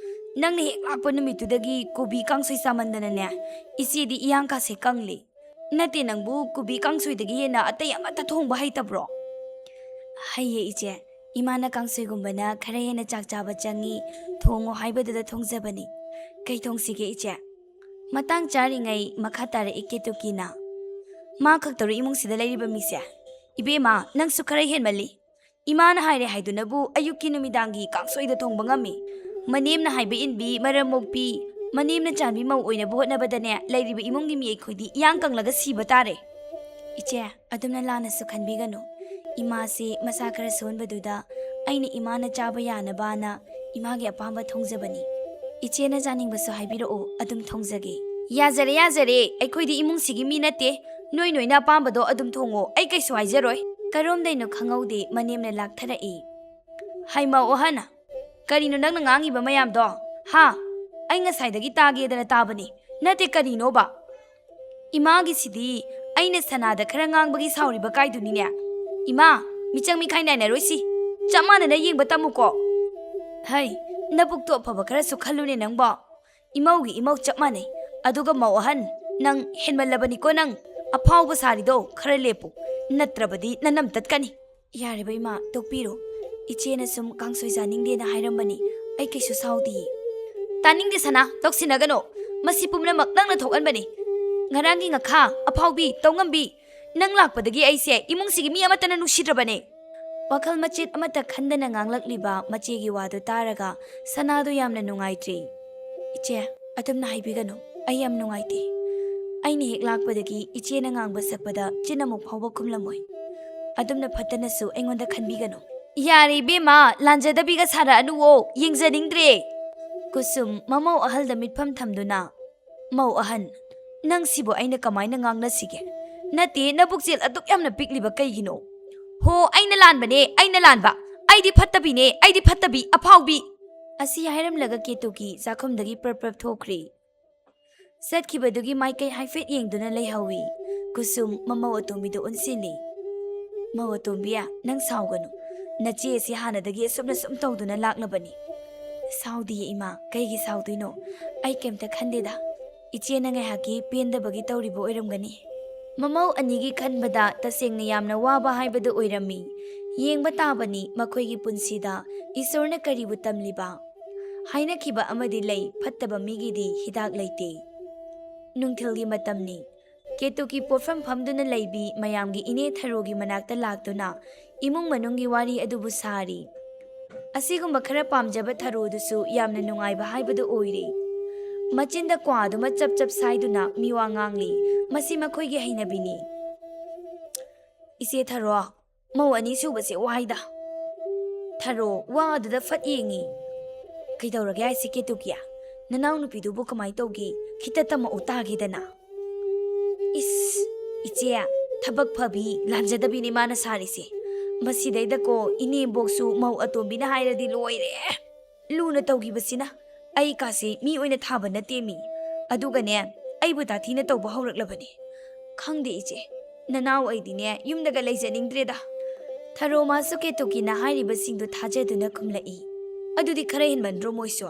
ꯅꯪꯅ ꯍꯦꯛ ꯂꯥꯛꯄ ꯅꯨꯃꯤꯠꯇꯨꯗꯒꯤ ꯀꯣꯕꯤ ꯀꯥꯡꯁꯣꯏ ꯆꯥꯃꯟꯗꯅꯅꯦ, ꯏꯆꯦꯗꯤ ꯏꯌꯥꯡ ꯀꯥꯁꯦ ꯀꯪꯂꯦ꯫ ꯅꯠꯇꯦ, ꯅꯪꯕꯨ ꯀꯣꯕꯤ ꯀꯥꯡꯁꯣꯏꯗꯒꯤ ꯍꯦꯟꯅ ꯑꯇꯩ ꯑꯃꯠꯇ ꯊꯣꯡꯕ ꯍꯩꯇꯕ꯭ꯔꯣ?" "ꯍꯩꯌꯦ ꯏꯆꯦ, ꯏꯃꯥꯅ ꯀꯥꯡꯁꯣꯏꯒꯨꯝꯕꯅ ꯈꯔ ꯍꯦꯟꯅ ꯆꯥꯛ ꯆꯥꯕ ꯆꯪꯉꯤ, ꯊꯣꯡꯉꯣ ꯍꯥꯏꯕꯗꯨꯗ ꯊꯣꯡꯖꯕꯅꯤ꯫ ꯀꯩ ꯊꯣꯡꯁꯤꯒꯦ ꯏꯆꯦ?" ꯃꯇꯥꯡ ꯆꯥꯔꯤꯉꯩ ꯃꯈꯥ ꯇꯥꯔꯛꯏ ꯀꯦꯇꯨꯀꯤꯅ꯫ "ꯃꯥ ꯈꯛꯇꯔꯣ ꯏꯃꯨꯡꯁꯤꯗ ꯂꯩꯔꯤꯕ ꯃꯤꯁꯦ? ꯏꯕꯦꯝꯃ, ꯅꯪꯁꯨ ꯈꯔ ꯍꯦꯟꯃꯜꯂꯤ꯫ ꯏꯃꯥꯅ ꯍꯥꯏꯔꯦ ꯍꯥꯏꯗꯨꯅꯕꯨ ꯑꯌꯨꯛꯀꯤ ꯅꯨꯃꯤꯗꯥꯡꯒꯤ ꯀꯥꯡꯁꯣꯏꯗ ꯊꯣꯡꯕ ꯉꯝꯃꯤ꯫ ꯃꯅꯦꯝꯅ ꯍꯥꯏꯕ ꯏꯟꯕꯤ, ꯃꯔꯝ ꯃꯣꯛꯄꯤ, ꯃꯅꯦꯝꯅ ꯆꯥꯟꯕꯤ ꯃꯧ ꯑꯣꯏꯅꯕ ꯍꯣꯠꯅꯕꯗꯅꯦ, ꯂꯩꯔꯤꯕ ꯏꯃꯨꯡꯒꯤ ꯃꯤ ꯑꯩꯈꯣꯏꯗꯤ ꯏꯌꯥꯡ ꯀꯪꯂꯒ ꯁꯤꯕ ꯇꯥꯔꯦ꯫" "ꯏꯆꯦ, ꯑꯗꯨꯝꯅ ꯂꯥꯟꯅꯁꯨ ꯈꯟꯕꯤꯒꯅꯨ꯫ ꯏꯃꯥꯁꯤ ꯃꯁꯥ ꯈꯔ ꯁꯣꯟꯕꯗꯨꯗ ꯑꯩꯅ ꯏꯃꯥꯅ ꯆꯥꯕ ꯌꯥꯅꯕꯅ ꯏꯃꯥꯒꯤ ꯑꯄꯥꯝꯕ ꯊꯣꯡꯖꯕꯅꯤ꯫ ꯏꯆꯦꯅ ꯆꯥꯅꯤꯡꯕꯁꯨ ꯍꯥꯏꯕꯤꯔꯛꯑꯣ, ꯑꯗꯨꯝ ꯊꯣꯡꯖꯒꯦ꯫" "ꯌꯥꯖꯔꯦ, ꯌꯥꯖꯔꯦ, ꯑꯩꯈꯣꯏꯗꯤ ꯏꯃꯨꯡꯁꯤꯒꯤ ꯃꯤ ꯅꯠꯇꯦ꯫ ꯅꯣꯏ ꯅꯣꯏꯅ ꯑꯄꯥꯝꯕꯗꯣ ꯑꯗꯨꯝ ꯊꯣꯡꯉꯣ, ꯑꯩ ꯀꯩꯁꯨ ꯍꯥꯏꯖꯔꯣꯏ꯫" ꯀꯔꯣꯝꯗꯩꯅꯣ ꯈꯪꯍꯧꯗꯦ, ꯃꯅꯦꯝꯅ ꯂꯥꯛꯊꯔꯛꯏ꯫ "ꯍꯩꯃ ꯑꯣꯍꯟ, ꯀꯔꯤꯅꯣ ꯅꯪꯅ ꯉꯥꯡꯉꯤꯕ ꯃꯌꯥꯝꯗꯣ? ꯍꯥ?" ꯑꯩ ꯉꯁꯥꯏꯗꯒꯤ ꯇꯥꯒꯦꯗꯅ ꯇꯥꯕꯅꯤ, ꯅꯠꯇꯦ ꯀꯔꯤꯅꯣꯕ? ꯏꯃꯥꯒꯤꯁꯤꯗꯤ ꯑꯩꯅ ꯁꯅꯥꯗ ꯈꯔ ꯉꯥꯡꯕꯒꯤ ꯁꯥꯎꯔꯤꯕ ꯀꯥꯏꯗꯨꯅꯤꯅꯦ꯫ ꯏꯃꯥ, ꯃꯤꯆꯪ ꯃꯤꯈꯥꯏ ꯅꯥꯏꯅꯔꯣꯏꯁꯤ꯫ ꯆꯞ ꯃꯥꯟꯅꯅ ꯌꯦꯡꯕ ꯇꯝꯃꯨꯀꯣ꯫ ꯍꯩ, ꯅꯕꯨꯛꯇꯣ ꯑꯐꯕ ꯈꯔꯁꯨ ꯈꯜꯂꯨꯅꯦ ꯅꯪꯕꯣ꯫ ꯏꯃꯧꯒꯤ ꯏꯃꯧ ꯆꯞ ꯃꯥꯟꯅꯩ꯫ ꯑꯗꯨꯒ ꯃꯧ ꯑꯍꯟ, ꯅꯪ ꯍꯦꯟꯃꯜꯂꯕꯅꯤꯀꯣ ꯅꯪ꯫ ꯑꯐꯥꯎꯕ ꯁꯥꯔꯤꯗꯣ ꯈꯔ ꯂꯦꯞꯄꯨ, ꯅꯠꯇ꯭ꯔꯕꯗꯤ ꯅꯅꯝ ꯇꯠꯀꯅꯤ꯫ ꯌꯥꯔꯦꯕ ꯏꯃꯥ, ꯇꯣꯛꯄꯤꯔꯣ꯫ ꯏꯆꯦꯅ ꯁꯨꯝ ꯀꯥꯡꯁꯣꯏ ꯆꯥꯅꯤꯡꯗꯦꯅ ꯍꯥꯏꯔꯝꯕꯅꯤ, ꯑꯩ ꯀꯩꯁꯨ ꯁꯥꯎꯗꯤꯌꯦ꯫ ꯇꯥꯅꯤꯡꯗꯦ ꯁꯅꯥ, ꯇꯧꯁꯤꯟꯅꯒꯅꯣ꯫ ꯃꯁꯤ ꯄꯨꯝꯅꯃꯛ ꯅꯪꯅ ꯊꯣꯛꯍꯟꯕꯅꯤ꯫ ꯉꯔꯥꯡꯒꯤ ꯉꯈꯥ, ꯑꯐꯥꯎꯕꯤ, ꯇꯧꯉꯝꯕꯤ, ꯅꯪ ꯂꯥꯛꯄꯗꯒꯤ ꯑꯩꯁꯦ ꯏꯃꯨꯡꯁꯤꯒꯤ ꯃꯤ ꯑꯃꯠꯇꯅ ꯅꯨꯡꯁꯤꯗ꯭ꯔꯕꯅꯦ꯫ ꯋꯥꯈꯜ ꯃꯆꯦꯠ ꯑꯃꯠꯇ ꯈꯟꯗꯅ ꯉꯥꯡꯂꯛꯂꯤꯕ ꯃꯆꯦꯒꯤ ꯋꯥꯗꯨ ꯇꯥꯔꯒ ꯁꯅꯥꯗꯨ ꯌꯥꯝꯅ ꯅꯨꯡꯉꯥꯏꯇ꯭ꯔꯤ꯫ ꯏꯆꯦ, ꯑꯗꯨꯝꯅ ꯍꯥꯏꯕꯤꯒꯅꯨ, ꯑꯩ ꯌꯥꯝ ꯅꯨꯡꯉꯥꯏꯇꯦ꯫ ꯑꯩꯅ ꯍꯦꯛ ꯂꯥꯛꯄꯗꯒꯤ ꯏꯆꯦꯅ ꯉꯥꯡꯕ ꯁꯛꯄꯗ ꯆꯤꯟ ꯑꯃꯨꯛ ꯐꯥꯎꯕ ꯈꯨꯝꯂꯝꯃꯣꯏ꯫ ꯑꯗꯨꯝꯅ ꯐꯠꯇꯅꯁꯨ ꯑꯩꯉꯣꯟꯗ ꯈꯟꯕꯤꯒꯅꯨ꯫ ꯌꯥꯔꯦ ꯏꯕꯦꯝꯃ, ꯂꯥꯟꯖꯗꯕꯤꯒ ꯁꯥꯔꯛꯑꯅꯨꯋꯣ, ꯌꯦꯡꯖꯅꯤꯡꯗ꯭ꯔꯦ꯫ ꯀꯨꯁꯨꯝ ꯃꯃꯧ ꯑꯍꯜꯗ ꯃꯤꯠꯐꯝ ꯊꯝꯗꯨꯅ, ꯃꯧ ꯑꯍꯟ, ꯅꯪ ꯁꯤꯕꯨ ꯑꯩꯅ ꯀꯃꯥꯏꯅ ꯉꯥꯡꯅꯁꯤꯒꯦ? ꯅꯠꯇꯦ, ꯅꯕꯨꯛꯆꯦꯜ ꯑꯗꯨꯛ ꯌꯥꯝꯅ ꯄꯤꯛꯂꯤꯕ ꯀꯩꯒꯤꯅꯣ? ꯍꯣ, ꯑꯩꯅ ꯂꯥꯟꯕꯅꯦ, ꯑꯩꯅ ꯂꯥꯟꯕ꯫ ꯑꯩꯗꯤ ꯐꯠꯇꯕꯤꯅꯦ, ꯑꯩꯗꯤ ꯐꯠꯇꯕꯤ, ꯑꯐꯥꯎꯕꯤ꯫ ꯑꯁꯤ ꯍꯥꯏꯔꯝꯂꯒ ꯀꯦꯇꯨꯀꯤ ꯆꯥꯛꯈꯨꯝꯗꯒꯤ ꯄ꯭ꯔꯞ ꯄ꯭ꯔꯞ ꯊꯣꯛꯈ꯭ꯔꯤ꯫ ꯆꯠꯈꯤꯕꯗꯨꯒꯤ ꯃꯥꯏꯀꯩ ꯍꯥꯏꯐꯦꯠ ꯌꯦꯡꯗꯨꯅ ꯂꯩꯍꯧꯏ꯫ ꯀꯨꯁꯨꯝ ꯃꯃꯧ ꯑꯇꯣꯝꯕꯤꯗ ꯑꯣꯟꯁꯤꯜꯂꯤ꯫ ꯃꯧ ꯑꯇꯣꯝꯕꯤ, ꯅꯪ ꯁꯥꯎꯒꯅꯨ꯫ ꯅꯆꯦ ꯑꯁꯤ ꯍꯥꯟꯅꯗꯒꯤ ꯑꯁꯨꯝꯅ ꯁꯨꯝ ꯇꯧꯗꯨꯅ ꯂꯥꯛꯂꯕꯅꯤ꯫ ꯁꯥꯎꯗꯤꯌꯦ ꯏꯃꯥ, ꯀꯩꯒꯤ ꯁꯥꯎꯗꯣꯏꯅꯣ? ꯑꯩ ꯀꯩꯝꯇ ꯈꯟꯗꯦꯗ꯫ ꯏꯆꯦꯅ ꯉꯥꯏꯍꯥꯛꯀꯤ ꯄꯦꯟꯗꯕꯒꯤ ꯇꯧꯔꯤꯕ ꯑꯣꯏꯔꯝꯒꯅꯤ꯫ ꯃꯃꯧ ꯑꯅꯤꯒꯤ ꯈꯟꯕꯗ ꯇꯁꯦꯡꯅ ꯌꯥꯝꯅ ꯋꯥꯕ ꯍꯥꯏꯕꯗꯨ ꯑꯣꯏꯔꯝꯃꯤ꯫ ꯌꯦꯡꯕ ꯇꯥꯕꯅꯤ ꯃꯈꯣꯏꯒꯤ ꯄꯨꯟꯁꯤꯗ ꯏꯁꯣꯔꯅ ꯀꯔꯤꯕꯨ ꯇꯝꯂꯤꯕ꯫ ꯍꯥꯏꯅꯈꯤꯕ ꯑꯃꯗꯤ ꯂꯩ, ꯐꯠꯇꯕ ꯃꯤꯒꯤꯗꯤ ꯍꯤꯗꯥꯛ ꯂꯩꯇꯦ꯫ ꯅꯨꯡꯊꯤꯜꯒꯤ ꯃꯇꯝꯅꯤ꯫ ꯀꯦꯇꯨꯀꯤ ꯄꯣꯠꯐꯝ ꯐꯝꯗꯨꯅ ꯂꯩꯕꯤ ꯃꯌꯥꯝꯒꯤ ꯏꯅꯦ ꯊꯔꯣꯒꯤ ꯃꯅꯥꯛꯇ ꯂꯥꯛꯇꯨꯅ ꯏꯃꯨꯡ ꯃꯅꯨꯡꯒꯤ ꯋꯥꯔꯤ ꯑꯗꯨꯕꯨ ꯁꯥꯔꯤ꯫ ꯑꯁꯤꯒꯨꯝꯕ ꯈꯔ ꯄꯥꯝꯖꯕ ꯊꯔꯣꯗꯨꯁꯨ ꯌꯥꯝꯅ ꯅꯨꯡꯉꯥꯏꯕ ꯍꯥꯏꯕꯗꯨ ꯑꯣꯏꯔꯦ꯫ ꯃꯆꯤꯟꯗ ꯀ꯭ꯋꯥꯗꯨꯃ ꯆꯞ ꯆꯞ ꯁꯥꯏꯗꯨꯅ ꯃꯤꯋꯥ ꯉꯥꯡꯂꯤ꯫ ꯃꯁꯤ ꯃꯈꯣꯏꯒꯤ ꯍꯩꯅꯕꯤꯅꯤ꯫ ꯏꯆꯦ ꯊꯔꯣ, ꯃꯧ ꯑꯅꯤ ꯁꯨꯕꯁꯦ ꯋꯥꯏꯗ꯫ ꯊꯔꯣ ꯋꯥ ꯑꯗꯨꯗ ꯐꯠ ꯌꯦꯡꯉꯤ꯫ ꯀꯩꯗꯧꯔꯒꯦ ꯍꯥꯏꯁꯦ ꯀꯦꯇꯨꯀꯤ? ꯅꯅꯥꯎ ꯅꯨꯄꯤꯗꯨꯕꯨ ꯀꯃꯥꯏ ꯇꯧꯒꯦ? ꯈꯤꯇ ꯇꯝꯃꯛꯎ ꯇꯥꯒꯦꯗꯅ꯫ ꯏꯁ, ꯏꯆꯦ, ꯊꯕꯛ ꯐꯕꯤ, ꯂꯥꯟꯖꯗꯕꯤꯅꯤ ꯃꯥꯅ ꯁꯥꯔꯤꯁꯦ꯫ ꯃꯁꯤꯗꯩꯗꯀꯣ ꯏꯅꯦꯝꯕꯣꯛꯁꯨ ꯃꯧ ꯑꯇꯣꯝꯕꯤꯅ ꯍꯥꯏꯔꯗꯤ ꯂꯣꯏꯔꯦ꯫ ꯂꯨꯅ ꯇꯧꯈꯤꯕꯁꯤꯅ ꯑꯩ ꯀꯥꯁꯤ ꯃꯤ ꯑꯣꯏꯅ ꯊꯥꯕ ꯅꯠꯇꯦ ꯃꯤ꯫ ꯑꯗꯨꯒꯅꯦ, ꯑꯩꯕꯨ ꯇꯥꯊꯤꯅ ꯇꯧꯕ ꯍꯧꯔꯛꯂꯕꯅꯤ꯫ ꯈꯪꯗꯦ ꯏꯆꯦ, ꯅꯅꯥꯎ ꯑꯩꯗꯤꯅꯦ ꯌꯨꯝꯗꯒ ꯂꯩꯖꯅꯤꯡꯗ꯭ꯔꯦꯗ꯫ ꯊꯔꯣ ꯃꯥꯁꯨ ꯀꯦꯇꯨꯀꯤꯅ ꯍꯥꯏꯔꯤꯕꯁꯤꯡꯗꯨ ꯊꯥꯖꯗꯨꯅ ꯈꯨꯝꯂꯛꯏ꯫ ꯑꯗꯨꯗꯤ ꯈꯔ ꯍꯦꯟꯃꯟꯗ꯭ꯔꯣ ꯃꯣꯏꯁꯨ?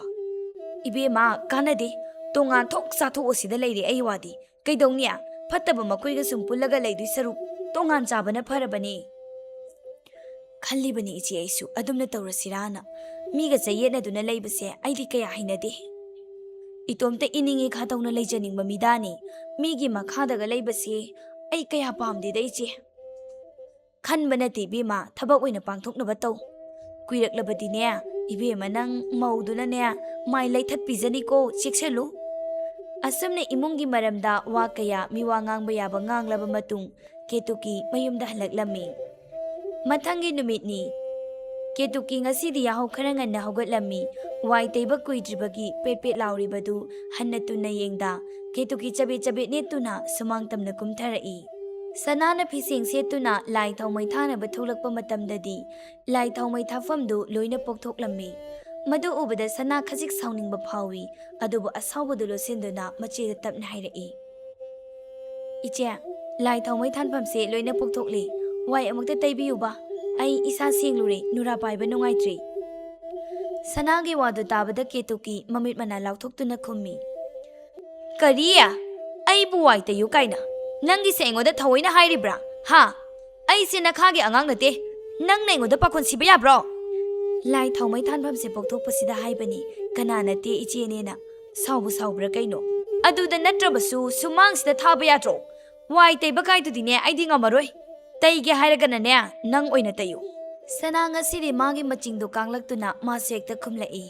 ꯏꯕꯦꯝꯃ, ꯀꯥꯟꯅꯗꯦ꯫ ꯇꯣꯉꯥꯟ ꯊꯣꯛ ꯆꯥꯊꯣꯛꯑꯣ ꯁꯤꯗ ꯂꯩꯔꯦ ꯑꯩ ꯋꯥꯗꯤ꯫ ꯀꯩꯗꯧꯅꯤ? ꯐꯠꯇꯕ ꯃꯈꯣꯏꯒ ꯁꯨꯝ ꯄꯨꯜꯂꯒ ꯂꯩꯗꯣꯏ ꯁꯔꯨꯛ ꯇꯣꯉꯥꯟ ꯆꯥꯕꯅ ꯐꯔꯕꯅꯤ꯫ ꯈꯜꯂꯤꯕꯅꯤ ꯏꯆꯦ ꯑꯩꯁꯨ ꯑꯗꯨꯝꯅ ꯇꯧꯔꯁꯤꯔꯥꯅ꯫ ꯃꯤꯒ ꯆꯌꯦꯠꯅꯗꯨꯅ ꯂꯩꯕꯁꯦ ꯑꯩꯗꯤ ꯀꯌꯥ ꯍꯩꯅꯗꯦ꯫ ꯏꯇꯣꯝꯇ ꯏꯅꯤꯡꯏ ꯈꯥ ꯇꯧꯅ ꯂꯩꯖꯅꯤꯡꯕ ꯃꯤꯗꯥꯅꯤ꯫ ꯃꯤꯒꯤ ꯃꯈꯥꯗꯒ ꯂꯩꯕꯁꯦ ꯑꯩ ꯀꯌꯥ ꯄꯥꯝꯗꯦꯗ ꯏꯆꯦ꯫ ꯈꯟꯕ ꯅꯠꯇꯦ ꯏꯕꯦꯝꯃ, ꯊꯕꯛ ꯑꯣꯏꯅ ꯄꯥꯡꯊꯣꯛꯅꯕ ꯇꯧ꯫ ꯀꯨꯏꯔꯛꯂꯕꯗꯤꯅꯦ ꯏꯕꯦꯝꯃ, ꯅꯪ ꯃꯧꯗꯨꯅꯅꯦ ꯃꯥꯏ ꯂꯩꯊꯠꯄꯤꯖꯅꯤꯀꯣ, ꯆꯦꯛꯁꯤꯜꯂꯨ꯫ ꯑꯁꯨꯝꯅ ꯏꯃꯨꯡꯒꯤ ꯃꯔꯝꯗ ꯋꯥ ꯀꯌꯥ ꯃꯤꯋꯥ ꯉꯥꯡꯕ ꯌꯥꯕ ꯉꯥꯡꯂꯕ ꯃꯇꯨꯡ ꯀꯦꯇꯨꯀꯤ ꯃꯌꯨꯝꯗ ꯍꯜꯂꯛꯂꯝꯃꯤ꯫ ꯃꯊꯪꯒꯤ ꯅꯨꯃꯤꯠꯅꯤ꯫ ꯀꯦꯇꯨꯀꯤ ꯉꯁꯤꯗꯤ ꯌꯥꯍꯧ ꯈꯔ ꯉꯟꯅ ꯍꯧꯒꯠꯂꯝꯃꯤ꯫ ꯋꯥꯏ ꯇꯩꯕ ꯀꯨꯏꯗ꯭ꯔꯤꯕꯒꯤ ꯄꯦꯠ ꯄꯦꯠ ꯂꯥꯎꯔꯤꯕꯗꯨ ꯍꯟꯅ ꯇꯨꯟꯅ ꯌꯦꯡꯗ ꯀꯦꯇꯨꯀꯤ ꯆꯕꯦꯠ ꯆꯕꯦꯠ ꯅꯦꯠꯇꯨꯅ ꯁꯨꯃꯥꯡ ꯇꯝꯅ ꯀꯨꯝꯊꯔꯛꯏ꯫ ꯁꯅꯥꯅ ꯐꯤꯁꯦꯡ ꯁꯦꯠꯇꯨꯅ ꯂꯥꯏ ꯊꯥꯎꯃꯩ ꯊꯥꯅꯕ ꯊꯣꯛꯂꯛꯄ ꯃꯇꯝꯗꯗꯤ ꯂꯥꯏ ꯊꯥꯎꯃꯩ ꯊꯥꯐꯝꯗꯨ ꯂꯣꯏꯅ ꯄꯣꯛꯊꯣꯛꯂꯝꯃꯤ꯫ ꯃꯗꯨ ꯎꯕꯗ ꯁꯅꯥ ꯈꯖꯤꯛ ꯁꯥꯎꯅꯤꯡꯕ ꯐꯥꯎꯏ, ꯑꯗꯨꯕꯨ ꯑꯁꯥꯎꯕꯗꯨ ꯂꯣꯠꯁꯤꯟꯗꯨꯅ ꯃꯆꯦꯗ ꯇꯞꯅ ꯍꯥꯏꯔꯛꯏ, "ꯏꯆꯦ, ꯂꯥꯏ ꯊꯥꯎꯃꯩ ꯊꯥꯟꯐꯝꯁꯦ ꯂꯣꯏꯅ ꯄꯣꯛꯊꯣꯛꯂꯦ꯫ ꯋꯥꯏ ꯑꯃꯨꯛꯇ ꯇꯩꯕꯤꯌꯨꯕ꯫ ꯑꯩ ꯏꯁꯥ ꯁꯦꯡꯂꯨꯔꯦ, ꯅꯨꯔꯥ ꯄꯥꯏꯕ ꯅꯨꯡꯉꯥꯏꯇ꯭ꯔꯦ꯫" ꯁꯅꯥꯒꯤ ꯋꯥꯗꯨ ꯇꯥꯕꯗ ꯀꯦꯇꯨꯀꯤ ꯃꯃꯤꯠ ꯃꯅꯥ ꯂꯥꯎꯊꯣꯛꯇꯨꯅ ꯈꯨꯝꯃꯤ, "ꯀꯔꯤ? ꯑꯩꯕꯨ ꯋꯥꯏ ꯇꯩꯌꯨ ꯀꯥꯏꯅ? ꯅꯪꯒꯤꯁꯦ ꯑꯩꯉꯣꯟꯗ ꯊꯑꯣꯏꯅ ꯍꯥꯏꯔꯤꯕ꯭ꯔꯥ? ꯍꯥ? ꯑꯩꯁꯦ ꯅꯈꯥꯒꯤ ꯑꯉꯥꯡ ꯅꯠꯇꯦ꯫ ꯅꯪꯅ ꯑꯩꯉꯣꯟꯗ ꯄꯥꯈꯣꯟ ꯁꯤꯕ ꯌꯥꯕ꯭ꯔꯣ?" "ꯂꯥꯏ ꯊꯥꯎꯃꯩ ꯊꯥꯟꯐꯝꯁꯦ ꯄꯣꯛꯊꯣꯛꯄꯁꯤꯗ ꯍꯥꯏꯕꯅꯤ, ꯀꯅꯥ ꯅꯠꯇꯦ ꯏꯆꯦꯅꯦꯅ꯫ ꯁꯥꯎꯕꯨ ꯁꯥꯎꯕ꯭ꯔꯥ ꯀꯩꯅꯣ? ꯑꯗꯨꯗ ꯅꯠꯇ꯭ꯔꯕꯁꯨ ꯁꯨꯃꯥꯡꯁꯤꯗ ꯊꯥꯕ ꯌꯥꯗ꯭ꯔꯣ? ꯋꯥꯏ ꯇꯩꯕ ꯀꯥꯏꯗꯨꯗꯤꯅꯦ ꯑꯩꯗꯤ ꯉꯝꯃꯔꯣꯏ꯫ ꯇꯩꯒꯦ ꯍꯥꯏꯔꯒꯅꯅꯦ ꯅꯪ ꯑꯣꯏꯅ ꯇꯩꯌꯨ꯫" ꯁꯅꯥ ꯉꯁꯤꯗꯤ ꯃꯥꯒꯤ ꯃꯆꯤꯡꯗꯣ ꯀꯥꯡꯂꯛꯇꯨꯅ ꯃꯥꯁꯨ ꯍꯦꯛꯇ ꯈꯨꯝꯂꯛꯏ,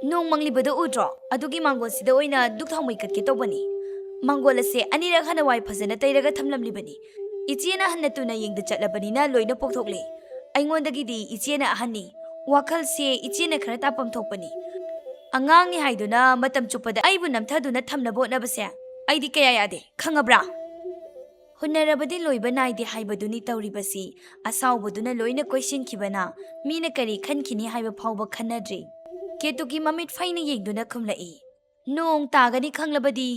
"ꯅꯣꯡ ꯃꯪꯂꯤꯕꯗꯣ ꯎꯗ꯭ꯔꯣ? ꯑꯗꯨꯒꯤ ꯃꯥꯡꯒꯣꯜꯁꯤꯗ ꯑꯣꯏꯅ ꯙꯨꯛ ꯊꯥꯎꯃꯩ ꯀꯠꯀꯦ ꯇꯧꯕꯅꯤ꯫ ꯃꯥꯡꯒꯣꯜ ꯑꯁꯦ ꯑꯅꯤꯔꯛ ꯍꯟꯅ ꯋꯥꯏ ꯐꯖꯅ ꯇꯩꯔꯒ ꯊꯝꯂꯝꯂꯤꯕꯅꯤ꯫ ꯏꯆꯦꯅ ꯍꯟꯅ ꯇꯨꯅ ꯌꯦꯡꯗ ꯆꯠꯂꯕꯅꯤꯅ ꯂꯣꯏꯅ ꯄꯣꯛꯊꯣꯛꯂꯦ꯫ ꯑꯩꯉꯣꯟꯗꯒꯤꯗꯤ ꯏꯆꯦꯅ ꯑꯍꯟꯅꯤ꯫ ꯋꯥꯈꯜꯁꯦ ꯏꯆꯦꯅ ꯈꯔ ꯇꯥꯐꯝ ꯊꯣꯛꯄꯅꯤ꯫ ꯑꯉꯥꯡꯅꯤ ꯍꯥꯏꯗꯨꯅ ꯃꯇꯝ ꯆꯨꯞꯄꯗ ꯑꯩꯕꯨ ꯅꯝꯊꯗꯨꯅ ꯊꯝꯅꯕ ꯍꯣꯠꯅꯕꯁꯦ ꯑꯩꯗꯤ ꯀꯌꯥ ꯌꯥꯗꯦ, ꯈꯪꯉꯕ꯭ꯔꯥ?" ꯍꯨꯟꯅꯔꯕꯗꯤ ꯂꯣꯏꯕ ꯅꯥꯏꯗꯦ ꯍꯥꯏꯕꯗꯨꯅꯤ ꯇꯧꯔꯤꯕꯁꯤ꯫ ꯑꯁꯥꯎꯕꯗꯨꯅ ꯂꯣꯏꯅ ꯀꯣꯏꯁꯤꯟꯈꯤꯕꯅ ꯃꯤꯅ ꯀꯔꯤ ꯈꯟꯈꯤꯅꯤ ꯍꯥꯏꯕ ꯐꯥꯎꯕ ꯈꯟꯅꯗ꯭ꯔꯤ꯫ ꯀꯦꯇꯨꯀꯤ ꯃꯃꯤꯠ ꯐꯩꯅ ꯌꯦꯡꯗꯨꯅ ꯈꯨꯝꯂꯛꯏ꯫ "ꯅꯣꯡ ꯇꯥꯒꯅꯤ ꯈꯪꯂꯕꯗꯤ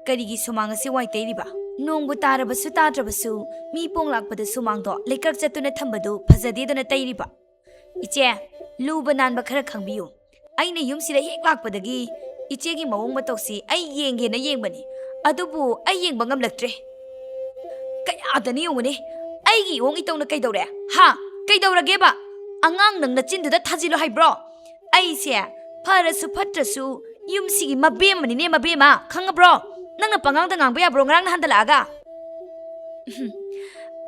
ꯀꯔꯤꯒꯤ ꯁꯨꯃꯥꯡ ꯑꯁꯤ ꯋꯥꯏ ꯇꯩꯔꯤꯕ? ꯅꯣꯡꯕꯨ ꯇꯥꯔꯕꯁꯨ ꯇꯥꯗ꯭ꯔꯕꯁꯨ ꯃꯤ ꯄꯣꯡ ꯂꯥꯛꯄꯗ ꯁꯨꯃꯥꯡꯗꯣ ꯂꯩꯀ꯭ꯔꯛ ꯆꯠꯇꯨꯅ ꯊꯝꯕꯗꯨ ꯐꯖꯗꯦꯗꯅ ꯇꯩꯔꯤꯕ?" "ꯏꯆꯦ, ꯂꯨꯕ ꯅꯥꯟꯕ ꯈꯔ ꯈꯪꯕꯤꯌꯨ꯫ ꯑꯩꯅ ꯌꯨꯝꯁꯤꯗ ꯍꯦꯛ ꯂꯥꯛꯄꯗꯒꯤ ꯏꯆꯦꯒꯤ ꯃꯑꯣꯡ ꯃꯇꯧꯁꯤ ꯑꯩ ꯌꯦꯡꯒꯦꯅ ꯌꯦꯡꯕꯅꯤ, ꯑꯗꯨꯕꯨ ꯑꯩ ꯌꯦꯡꯕ ꯉꯝꯂꯛꯇ꯭ꯔꯦ꯫ ꯀꯌꯥꯗꯅꯤ ꯌꯦꯡꯉꯨꯅꯦ, ꯑꯩꯒꯤ ꯏꯑꯣꯡ ꯏꯇꯧꯅ ꯀꯩꯗꯧꯔꯦ? ꯍꯥ? ꯀꯩꯗꯧꯔꯒꯦꯕ? ꯑꯉꯥꯡ ꯅꯪ ꯅꯆꯤꯟꯗꯨꯗ ꯊꯥꯖꯤꯜꯂꯨ ꯍꯥꯏꯕ꯭ꯔꯣ? ꯑꯩꯁꯦ ꯐꯔꯁꯨ ꯐꯠꯇ꯭ꯔꯁꯨ ꯌꯨꯝꯁꯤꯒꯤ ꯃꯕꯦꯝꯃꯅꯤꯅꯦ, ꯃꯕꯦꯝꯃ, ꯈꯪꯉꯕ꯭ꯔꯣ? ꯅꯪꯅ ꯄꯉꯥꯡꯗ ꯉꯥꯡꯕ ꯌꯥꯕ꯭ꯔꯣ ꯉꯔꯥꯡ ꯅꯍꯥꯟꯗ ꯂꯥꯛꯑꯒ?"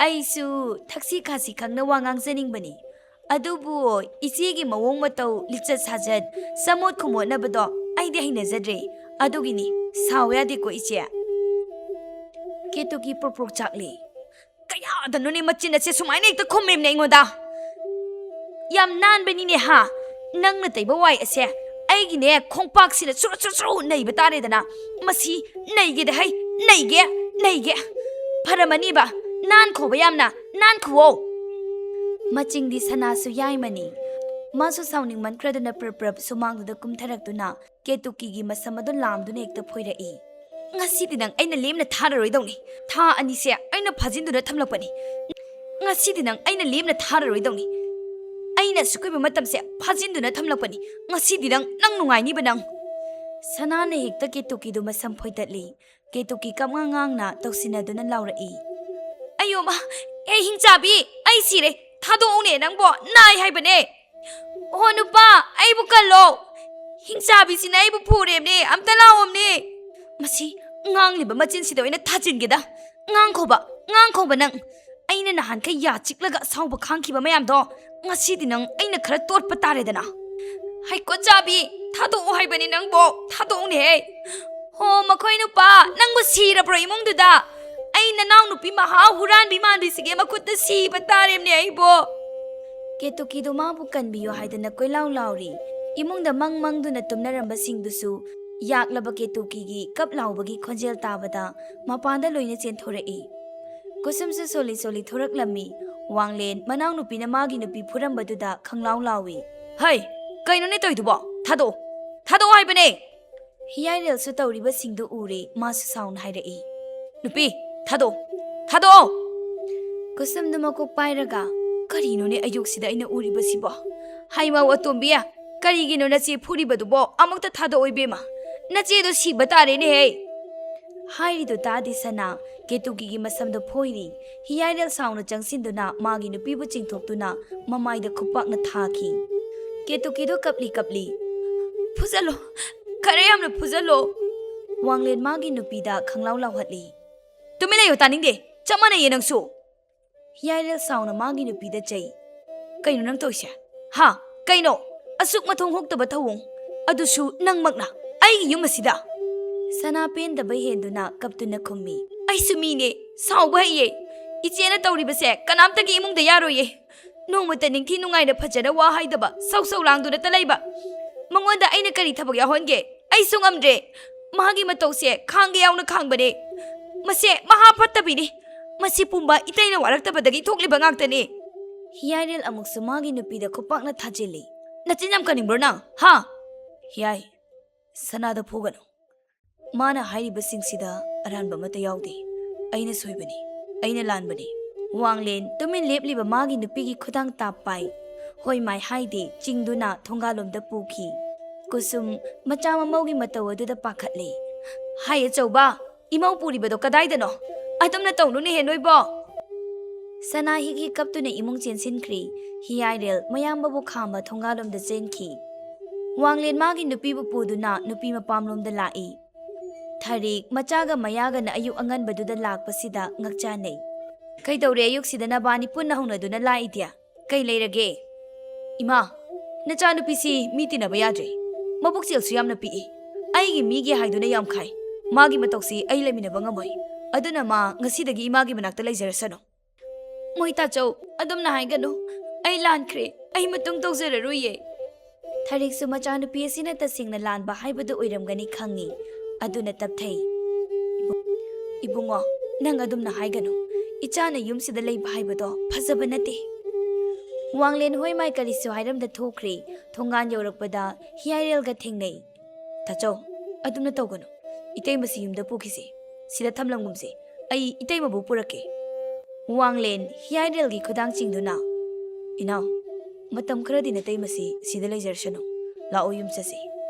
"ꯑꯩꯁꯨ ꯊꯛꯁꯤ ꯈꯥꯁꯤ ꯈꯪꯅ ꯋꯥ ꯉꯥꯡꯖꯅꯤꯡꯕꯅꯤ, ꯑꯗꯨꯕꯨ ꯏꯆꯦꯒꯤ ꯃꯑꯣꯡ ꯃꯇꯧ, ꯂꯤꯆꯠ ꯁꯥꯖꯠ, ꯆꯃꯣꯠ ꯈꯨꯃꯣꯠꯅꯕꯗꯣ ꯑꯩꯗꯤ ꯍꯩꯅꯖꯗ꯭ꯔꯦ꯫ ꯑꯗꯨꯒꯤꯅꯤ, ꯁꯥꯎ ꯌꯥꯗꯦꯀꯣ ꯏꯆꯦ꯫" ꯀꯦꯇꯨꯀꯤ ꯄ꯭ꯔꯣꯛ ꯄ꯭ꯔꯣꯛ ꯆꯥꯛꯂꯤ꯫ "ꯀꯌꯥꯗꯅꯣꯅꯦ ꯃꯆꯤꯟ ꯑꯁꯦ ꯁꯨꯃꯥꯏꯅ ꯍꯦꯛꯇ ꯈꯨꯝꯃꯤꯕꯅꯦ ꯑꯩꯉꯣꯟꯗ? ꯌꯥꯝ ꯅꯥꯟꯕꯅꯤꯅꯦ ꯍꯥ? ꯅꯪꯅ ꯇꯩꯕ ꯋꯥꯏ ꯑꯁꯦ ꯑꯩꯒꯤꯅꯦ ꯈꯣꯡꯄꯥꯛꯁꯤꯅ ꯆꯨꯔꯨ ꯆꯨꯔꯨ ꯆꯨꯔꯨ ꯅꯩꯕ ꯇꯥꯔꯦꯗꯅ꯫ ꯃꯁꯤ ꯅꯩꯒꯦꯗ ꯍꯩ, ꯅꯩꯒꯦ, ꯅꯩꯒꯦ꯫ ꯐꯔꯝꯃꯅꯤꯕ, ꯅꯥꯟꯈꯣꯕ ꯌꯥꯝꯅ, ꯅꯥꯟꯈꯨꯋꯣ꯫" ꯃꯆꯤꯡꯗꯤ ꯁꯅꯥꯁꯨ ꯌꯥꯏꯃꯅꯤ꯫ ꯃꯥꯁꯨ ꯁꯥꯎꯅꯤꯡꯃꯟꯈ꯭ꯔꯗꯨꯅ ꯄ꯭ꯔꯞ ꯄ꯭ꯔꯞ ꯁꯨꯃꯥꯡꯗꯨꯗ ꯀꯨꯝꯊꯔꯛꯇꯨꯅ ꯀꯦꯇꯨꯀꯤꯒꯤ ꯃꯁꯝ ꯑꯗꯨ ꯂꯥꯝꯗꯨꯅ ꯍꯦꯛꯇ ꯐꯣꯏꯔꯛꯏ꯫ "ꯉꯁꯤꯗꯤ ꯅꯪ ꯑꯩꯅ ꯂꯦꯝꯅ ꯊꯥꯔꯔꯣꯏꯗꯧꯅꯤ꯫ ꯊꯥ ꯑꯅꯤꯁꯦ ꯑꯩꯅ ꯐꯥꯖꯤꯟꯗꯨꯅ ꯊꯝꯂꯛꯄꯅꯤ꯫ ꯉꯁꯤꯗꯤ ꯅꯪ ꯑꯩꯅ ꯂꯦꯝꯅ ꯊꯥꯔꯔꯣꯏꯗꯧꯅꯤ꯫ ꯑꯩꯅ ꯑꯁꯨꯛ ꯀꯨꯏꯕ ꯃꯇꯝꯁꯦ ꯐꯥꯖꯤꯟꯗꯨꯅ ꯊꯝꯂꯛꯄꯅꯤ꯫ ꯉꯁꯤꯗꯤ ꯅꯪ, ꯅꯪ ꯅꯨꯡꯉꯥꯏꯅꯤꯕ ꯅꯪ꯫" ꯁꯅꯥꯅ ꯍꯦꯛꯇ ꯀꯦꯇꯨꯀꯤꯗꯨ ꯃꯁꯝ ꯐꯣꯏꯇꯠꯂꯤ꯫ ꯀꯦꯇꯨꯀꯤ ꯀꯞꯉꯥꯡ ꯉꯥꯡꯅ ꯇꯧꯁꯤꯟꯅꯗꯨꯅ ꯂꯥꯎꯔꯛꯏ꯫ "ꯑꯌꯣꯃ, ꯑꯦ ꯍꯤꯡꯆꯥꯕꯤ, ꯑꯩ ꯁꯤꯔꯦ꯫ ꯊꯥꯗꯣꯛꯎꯅꯦ ꯅꯪꯕꯣ, ꯅꯥꯏ ꯍꯥꯏꯕꯅꯦ꯫ ꯑꯣ ꯅꯨꯄꯥ, ꯑꯩꯕꯨ ꯀꯜꯂꯣ꯫ ꯍꯤꯡꯆꯥꯕꯤꯁꯤꯅ ꯑꯩꯕꯨ ꯐꯨꯔꯦꯝꯅꯦ, ꯑꯝꯇ ꯂꯥꯛꯑꯣꯝꯅꯦ꯫" ꯃꯁꯤ ꯉꯥꯡꯂꯤꯕ ꯃꯆꯤꯟꯁꯤꯗ ꯑꯣꯏꯅ ꯊꯥꯖꯤꯟꯒꯦꯗ꯫ ꯉꯥꯡꯈꯣꯕ, ꯉꯥꯡꯈꯣꯕ ꯅꯪ꯫ ꯑꯩꯅ ꯅꯍꯥꯟꯈꯩ ꯌꯥ ꯆꯤꯛꯂꯒ ꯑꯁꯥꯎꯕ ꯈꯥꯡꯈꯤꯕ ꯃꯌꯥꯝꯗꯣ ꯉꯁꯤꯗꯤ ꯅꯪ ꯑꯩꯅ ꯈꯔ ꯇꯣꯠꯄ ꯇꯥꯔꯦꯗꯅ꯫ "ꯍꯩꯀꯣꯠꯆꯥꯕꯤ, ꯊꯥꯗꯣꯛꯑꯣ ꯍꯥꯏꯕꯅꯤ ꯅꯪꯕꯣ, ꯊꯥꯗꯣꯛꯎꯅꯦꯍꯦ꯫ ꯍꯣ, ꯃꯈꯣꯏ ꯅꯨꯄꯥ, ꯅꯪꯕꯨ ꯁꯤꯔꯕ꯭ꯔꯣ ꯏꯃꯨꯡꯗꯨꯗ? ꯑꯩ ꯅꯅꯥꯎ ꯅꯨꯄꯤ ꯃꯍꯥ ꯍꯨꯔꯥꯟꯕꯤ ꯃꯥꯟꯕꯤꯁꯤꯒꯤ ꯃꯈꯨꯠꯇ ꯁꯤꯕ ꯇꯥꯔꯦꯝꯅꯦ ꯑꯩꯕꯣ꯫" ꯀꯦꯇꯨꯀꯤꯗꯨ ꯃꯥꯕꯨ ꯀꯟꯕꯤꯌꯨ ꯍꯥꯏꯗꯅ ꯀꯣꯏꯂꯥꯎ ꯂꯥꯎꯔꯤ꯫ ꯏꯃꯨꯡꯗ ꯃꯪ ꯃꯪꯗꯨꯅ ꯇꯨꯝꯅꯔꯝꯕꯁꯤꯡꯗꯨꯁꯨ ꯌꯥꯛꯂꯕ ꯀꯦꯇꯨꯀꯤꯒꯤ ꯀꯞ ꯂꯥꯎꯕꯒꯤ ꯈꯣꯟꯖꯦꯜ ꯇꯥꯕꯗ ꯃꯄꯥꯟꯗ ꯂꯣꯏꯅ ꯆꯦꯟꯊꯣꯔꯛꯏ꯫ ꯀꯨꯁꯨꯝꯁꯨ ꯁꯣꯜꯂꯤ ꯁꯣꯜꯂꯤ ꯊꯣꯔꯛꯂꯝꯃꯤ꯫ ꯋꯥꯡꯂꯦꯟ ꯃꯅꯥꯎꯅꯨꯄꯤꯅ ꯃꯥꯒꯤ ꯅꯨꯄꯤ ꯐꯨꯔꯝꯕꯗꯨꯗ ꯈꯪꯂꯥꯎ ꯂꯥꯎꯏ꯫ "ꯍꯩ, ꯀꯩꯅꯣꯅꯦ ꯇꯧꯏꯗꯨꯕꯣ? ꯊꯥꯗꯣꯛꯑꯣ꯫ ꯊꯥꯗꯣꯛꯑꯣ ꯍꯥꯏꯕꯅꯦ꯫ ꯍꯤꯌꯥꯏꯔꯦꯜꯁꯨ ꯇꯧꯔꯤꯕꯁꯤꯡꯗꯨ ꯎꯔꯦ, ꯃꯥꯁꯨ ꯁꯥꯎꯅ ꯍꯥꯏꯔꯛꯏ, "ꯅꯨꯄꯤ, ꯊꯥꯗꯣꯛꯑꯣ꯫ ꯊꯥꯗꯣꯛꯑꯣ!" ꯀꯨꯁꯨꯝꯗꯨ ꯃꯀꯣꯛ ꯄꯥꯏꯔꯒ, "ꯀꯔꯤꯅꯣꯅꯦ ꯑꯌꯨꯛꯁꯤꯗ ꯑꯩꯅ ꯎꯔꯤꯕꯁꯤꯕꯣ? ꯍꯩꯃꯧ ꯑꯇꯣꯝꯕꯤ, ꯀꯔꯤꯒꯤꯅꯣ ꯅꯆꯦ ꯐꯨꯔꯤꯕꯗꯨꯕꯣ? ꯑꯃꯨꯛꯇ ꯊꯥꯗꯣꯛꯑꯣ ꯏꯕꯦꯝꯃ꯫ ꯅꯆꯦꯗꯣ ꯁꯤꯕ ꯇꯥꯔꯦꯅꯦꯍꯦ!" ꯍꯥꯏꯔꯤꯗꯨ ꯇꯥꯗꯦ ꯁꯅꯥ, ꯀꯦꯇꯨꯀꯤꯒꯤ ꯃꯁꯝꯗꯣ ꯐꯣꯏꯔꯤ꯫ ꯍꯤꯌꯥꯏꯔꯦꯜ ꯁꯥꯎꯅ ꯆꯪꯁꯤꯟꯗꯨꯅ ꯃꯥꯒꯤ ꯅꯨꯄꯤꯕꯨ ꯆꯤꯡꯊꯣꯛꯇꯨꯅ ꯃꯃꯥꯏꯗ ꯈꯨꯄꯥꯛꯅ ꯊꯥꯈꯤ꯫ ꯀꯦꯇꯨꯀꯤꯗꯣ ꯀꯞꯂꯤ ꯀꯞꯂꯤ꯫ "ꯐꯨꯖꯜꯂꯣ, ꯈꯔ ꯌꯥꯝꯅ ꯐꯨꯖꯜꯂꯣ!" ꯋꯥꯡꯂꯦꯟ ꯃꯥꯒꯤ ꯅꯨꯄꯤꯗ ꯈꯪꯂꯥꯎ ꯂꯥꯎꯍꯠꯂꯤ꯫ "ꯇꯨꯃꯤꯟ ꯂꯩꯌꯨ, ꯇꯥꯅꯤꯡꯗꯦ꯫ ꯆꯞ ꯃꯥꯟꯅꯩꯌꯦ ꯅꯪꯁꯨ!" ꯍꯤꯌꯥꯏꯔꯦꯜ ꯁꯥꯎꯅ ꯃꯥꯒꯤ ꯅꯨꯄꯤꯗ ꯆꯩ꯫ "ꯀꯩꯅꯣ ꯅꯪ ꯇꯧꯔꯤꯁꯦ? ꯍꯥ? ꯀꯩꯅꯣ? ꯑꯁꯨꯛ ꯃꯊꯣꯡ ꯍꯣꯛꯇꯕ ꯊꯧꯑꯣꯡ, ꯑꯗꯨꯁꯨ ꯅꯪꯃꯛꯅ, ꯑꯩꯒꯤ ꯌꯨꯝ ꯑꯁꯤꯗ!" ꯁꯅꯥ ꯄꯦꯟꯗꯕ ꯍꯦꯟꯗꯨꯅ ꯀꯞꯇꯨꯅ ꯈꯨꯝꯃꯤ꯫ "ꯑꯩꯁꯨ ꯃꯤꯅꯦ, ꯁꯥꯎꯕ ꯍꯩꯌꯦ꯫ ꯏꯆꯦꯅ ꯇꯧꯔꯤꯕꯁꯦ ꯀꯅꯥꯝꯇꯒꯤ ꯏꯃꯨꯡꯗ ꯌꯥꯔꯣꯏꯌꯦ꯫ ꯅꯣꯡꯃꯇ ꯅꯤꯡꯊꯤ ꯅꯨꯡꯉꯥꯏꯅ ꯐꯖꯅ ꯋꯥ ꯍꯥꯏꯗꯕ, ꯁꯧ ꯁꯧ ꯂꯥꯡꯗꯨꯅꯇ ꯂꯩꯕ꯫ ꯃꯉꯣꯟꯗ ꯑꯩꯅ ꯀꯔꯤ ꯊꯕꯛ ꯌꯥꯎꯍꯟꯒꯦ? ꯑꯩꯁꯨ ꯉꯝꯗ꯭ꯔꯦ꯫ ꯃꯥꯒꯤ ꯃꯇꯧꯁꯦ ꯈꯥꯡꯒꯦ ꯌꯥꯎꯅ ꯈꯥꯡꯕꯅꯦ꯫ ꯃꯁꯦ ꯃꯍꯥ ꯐꯠꯇꯕꯤꯅꯤ꯫ ꯃꯁꯤ ꯄꯨꯝꯕ ꯏꯇꯩꯅ ꯋꯥꯔꯛꯇꯕꯗꯒꯤ ꯊꯣꯛꯂꯤꯕ ꯉꯥꯛꯇꯅꯤ꯫" ꯍꯤꯌꯥꯏꯔꯦꯜ ꯑꯃꯨꯛꯁꯨ ꯃꯥꯒꯤ ꯅꯨꯄꯤꯗ ꯈꯨꯄꯥꯛꯅ ꯊꯥꯖꯤꯜꯂꯤ꯫ "ꯅꯆꯤꯟ ꯌꯥꯝ ꯀꯟꯅꯤꯡꯕ꯭ꯔꯣ ꯅꯪ? ꯍꯥ? ꯍꯤꯌꯥꯏ, ꯁꯅꯥꯗ ꯐꯨꯒꯅꯨ꯫ ꯃꯥꯅ ꯍꯥꯏꯔꯤꯕꯁꯤꯡꯁꯤꯗ ꯑꯔꯥꯟꯕ ꯑꯃꯠꯇ ꯌꯥꯎꯗꯦ꯫ ꯑꯩꯅ ꯁꯣꯏꯕꯅꯤ꯫ ꯑꯩꯅ ꯂꯥꯟꯕꯅꯤ꯫" ꯋꯥꯡꯂꯦꯟ ꯇꯨꯃꯤꯟ ꯂꯦꯞꯂꯤꯕ ꯃꯥꯒꯤ ꯅꯨꯄꯤꯒꯤ ꯈꯨꯗꯥꯡ ꯇꯥꯞ ꯄꯥꯏ꯫ ꯍꯣꯏ ꯃꯥꯏ ꯍꯥꯏꯗꯦ, ꯆꯤꯡꯗꯨꯅ ꯊꯣꯡꯒꯥꯜꯂꯣꯝꯗ ꯄꯨꯈꯤ꯫ ꯀꯨꯁꯨꯝ ꯃꯆꯥ ꯃꯃꯧꯒꯤ ꯃꯇꯧ ꯑꯗꯨꯗ ꯄꯥꯈꯠꯂꯦ꯫ "ꯍꯥꯏ ꯑꯆꯧꯕ, ꯏꯃꯧ ꯄꯨꯔꯤꯕꯗꯣ ꯀꯗꯥꯏꯗꯅꯣ? ꯑꯗꯨꯝꯅ ꯇꯧꯅꯨꯅꯦꯍꯦ ꯅꯣꯏꯕꯣ!" ꯁꯅꯥ ꯍꯤꯛ ꯍꯤꯛ ꯀꯞꯇꯨꯅ ꯏꯃꯨꯡ ꯆꯦꯟꯁꯤꯟꯈ꯭ꯔꯤ꯫ ꯍꯤꯌꯥꯏꯔꯦꯜ ꯃꯌꯥꯝꯕꯕꯨ ꯈꯥꯝꯕ ꯊꯣꯡꯒꯥꯜꯂꯣꯝꯗ ꯆꯦꯟꯈꯤ꯫ ꯋꯥꯡꯂꯦꯟ ꯃꯥꯒꯤ ꯅꯨꯄꯤꯕꯨ ꯄꯨꯗꯨꯅ ꯅꯨꯄꯤ ꯃꯄꯥꯝꯂꯣꯝꯗ ꯂꯥꯛꯏ꯫ ꯊꯔꯤꯛ ꯃꯆꯥꯒ ꯃꯌꯥꯒꯅ ꯑꯌꯨꯛ ꯑꯉꯟꯕꯗꯨꯗ ꯂꯥꯛꯄꯁꯤꯗ ꯉꯛꯆꯥꯅꯩ꯫ "ꯀꯩꯗꯧꯔꯦ ꯑꯌꯨꯛꯁꯤꯗ ꯅꯕꯥꯅꯤ ꯄꯨꯟꯅ ꯍꯧꯅꯗꯨꯅ ꯂꯥꯛꯏꯗꯤ? ꯀꯩ ꯂꯩꯔꯒꯦ?" "ꯏꯃꯥ, ꯅꯆꯥꯅꯨꯄꯤꯁꯤ ꯃꯤ ꯇꯤꯟꯅꯕ ꯌꯥꯗ꯭ꯔꯦ꯫ ꯃꯕꯨꯛꯆꯦꯜꯁꯨ ꯌꯥꯝꯅ ꯄꯤꯛꯏ꯫ ꯑꯩꯒꯤ ꯃꯤꯒꯤ ꯍꯥꯏꯗꯨꯅ ꯌꯥꯝ ꯈꯥꯏ꯫ ꯃꯥꯒꯤ ꯃꯇꯧꯁꯤ ꯑꯩ ꯂꯩꯃꯤꯟꯅꯕ ꯉꯝꯃꯣꯏ꯫ ꯑꯗꯨꯅ ꯃꯥ ꯉꯁꯤꯗꯒꯤ ꯏꯃꯥꯒꯤ ꯃꯅꯥꯛꯇ ꯂꯩꯖꯔꯁꯅꯨ꯫" "ꯃꯣꯏ ꯇꯥꯆꯧ, ꯑꯗꯨꯝꯅ ꯍꯥꯏꯒꯅꯨ꯫ ꯑꯩ ꯂꯥꯟꯈ꯭ꯔꯦ꯫ ꯑꯩ ꯃꯇꯨꯡ ꯇꯧꯖꯔꯔꯣꯏꯌꯦ꯫" ꯊꯔꯤꯛꯁꯨ ꯃꯆꯥꯅꯨꯄꯤ ꯑꯁꯤꯅ ꯇꯁꯦꯡꯅ ꯂꯥꯟꯕ ꯍꯥꯏꯕꯗꯨ ꯑꯣꯏꯔꯝꯒꯅꯤ ꯈꯪꯏ꯫ ꯑꯗꯨꯅ ꯇꯞꯊꯩ꯫ "ꯏꯕꯨꯡꯉꯣ, ꯅꯪ ꯑꯗꯨꯝꯅ ꯍꯥꯏꯒꯅꯨ꯫ ꯏꯆꯥꯅ ꯌꯨꯝꯁꯤꯗ ꯂꯩꯕ ꯍꯥꯏꯕꯗꯣ ꯐꯖꯕ ꯅꯠꯇꯦ꯫" ꯋꯥꯡꯂꯦꯟ ꯍꯣꯏ ꯃꯥꯏ ꯀꯔꯤꯁꯨ ꯍꯥꯏꯔꯝꯗ ꯊꯣꯛꯈ꯭ꯔꯦ꯫ ꯊꯣꯡꯒꯥꯟ ꯌꯧꯔꯛꯄꯗ ꯍꯤꯌꯥꯏꯔꯦꯜꯒ ꯊꯦꯡꯅꯩ꯫ "ꯇꯥꯆꯧ, ꯑꯗꯨꯝꯅ ꯇꯧꯒꯅꯨ꯫ ꯏꯇꯩꯃꯁꯤ ꯌꯨꯝꯗ ꯄꯨꯈꯤꯁꯤ꯫ ꯁꯤꯗ ꯊꯝꯂꯝꯒꯨꯝꯁꯤ꯫ ꯑꯩ ꯏꯇꯩꯃꯕꯨ ꯄꯨꯔꯛꯀꯦ꯫" ꯋꯥꯡꯂꯦꯟ ꯍꯤꯌꯥꯏꯔꯦꯜꯒꯤ ꯈꯨꯗꯥꯡ ꯆꯤꯡꯗꯨꯅ, "ꯏꯅꯥꯎ, ꯃꯇꯝ ꯈꯔꯗꯤ ꯅꯇꯩꯃꯁꯤ ꯁꯤꯗ ꯂꯩꯖꯔꯁꯅꯨ꯫ ꯂꯥꯛꯑꯣ, ꯌꯨꯝ ꯆꯠꯁꯤ꯫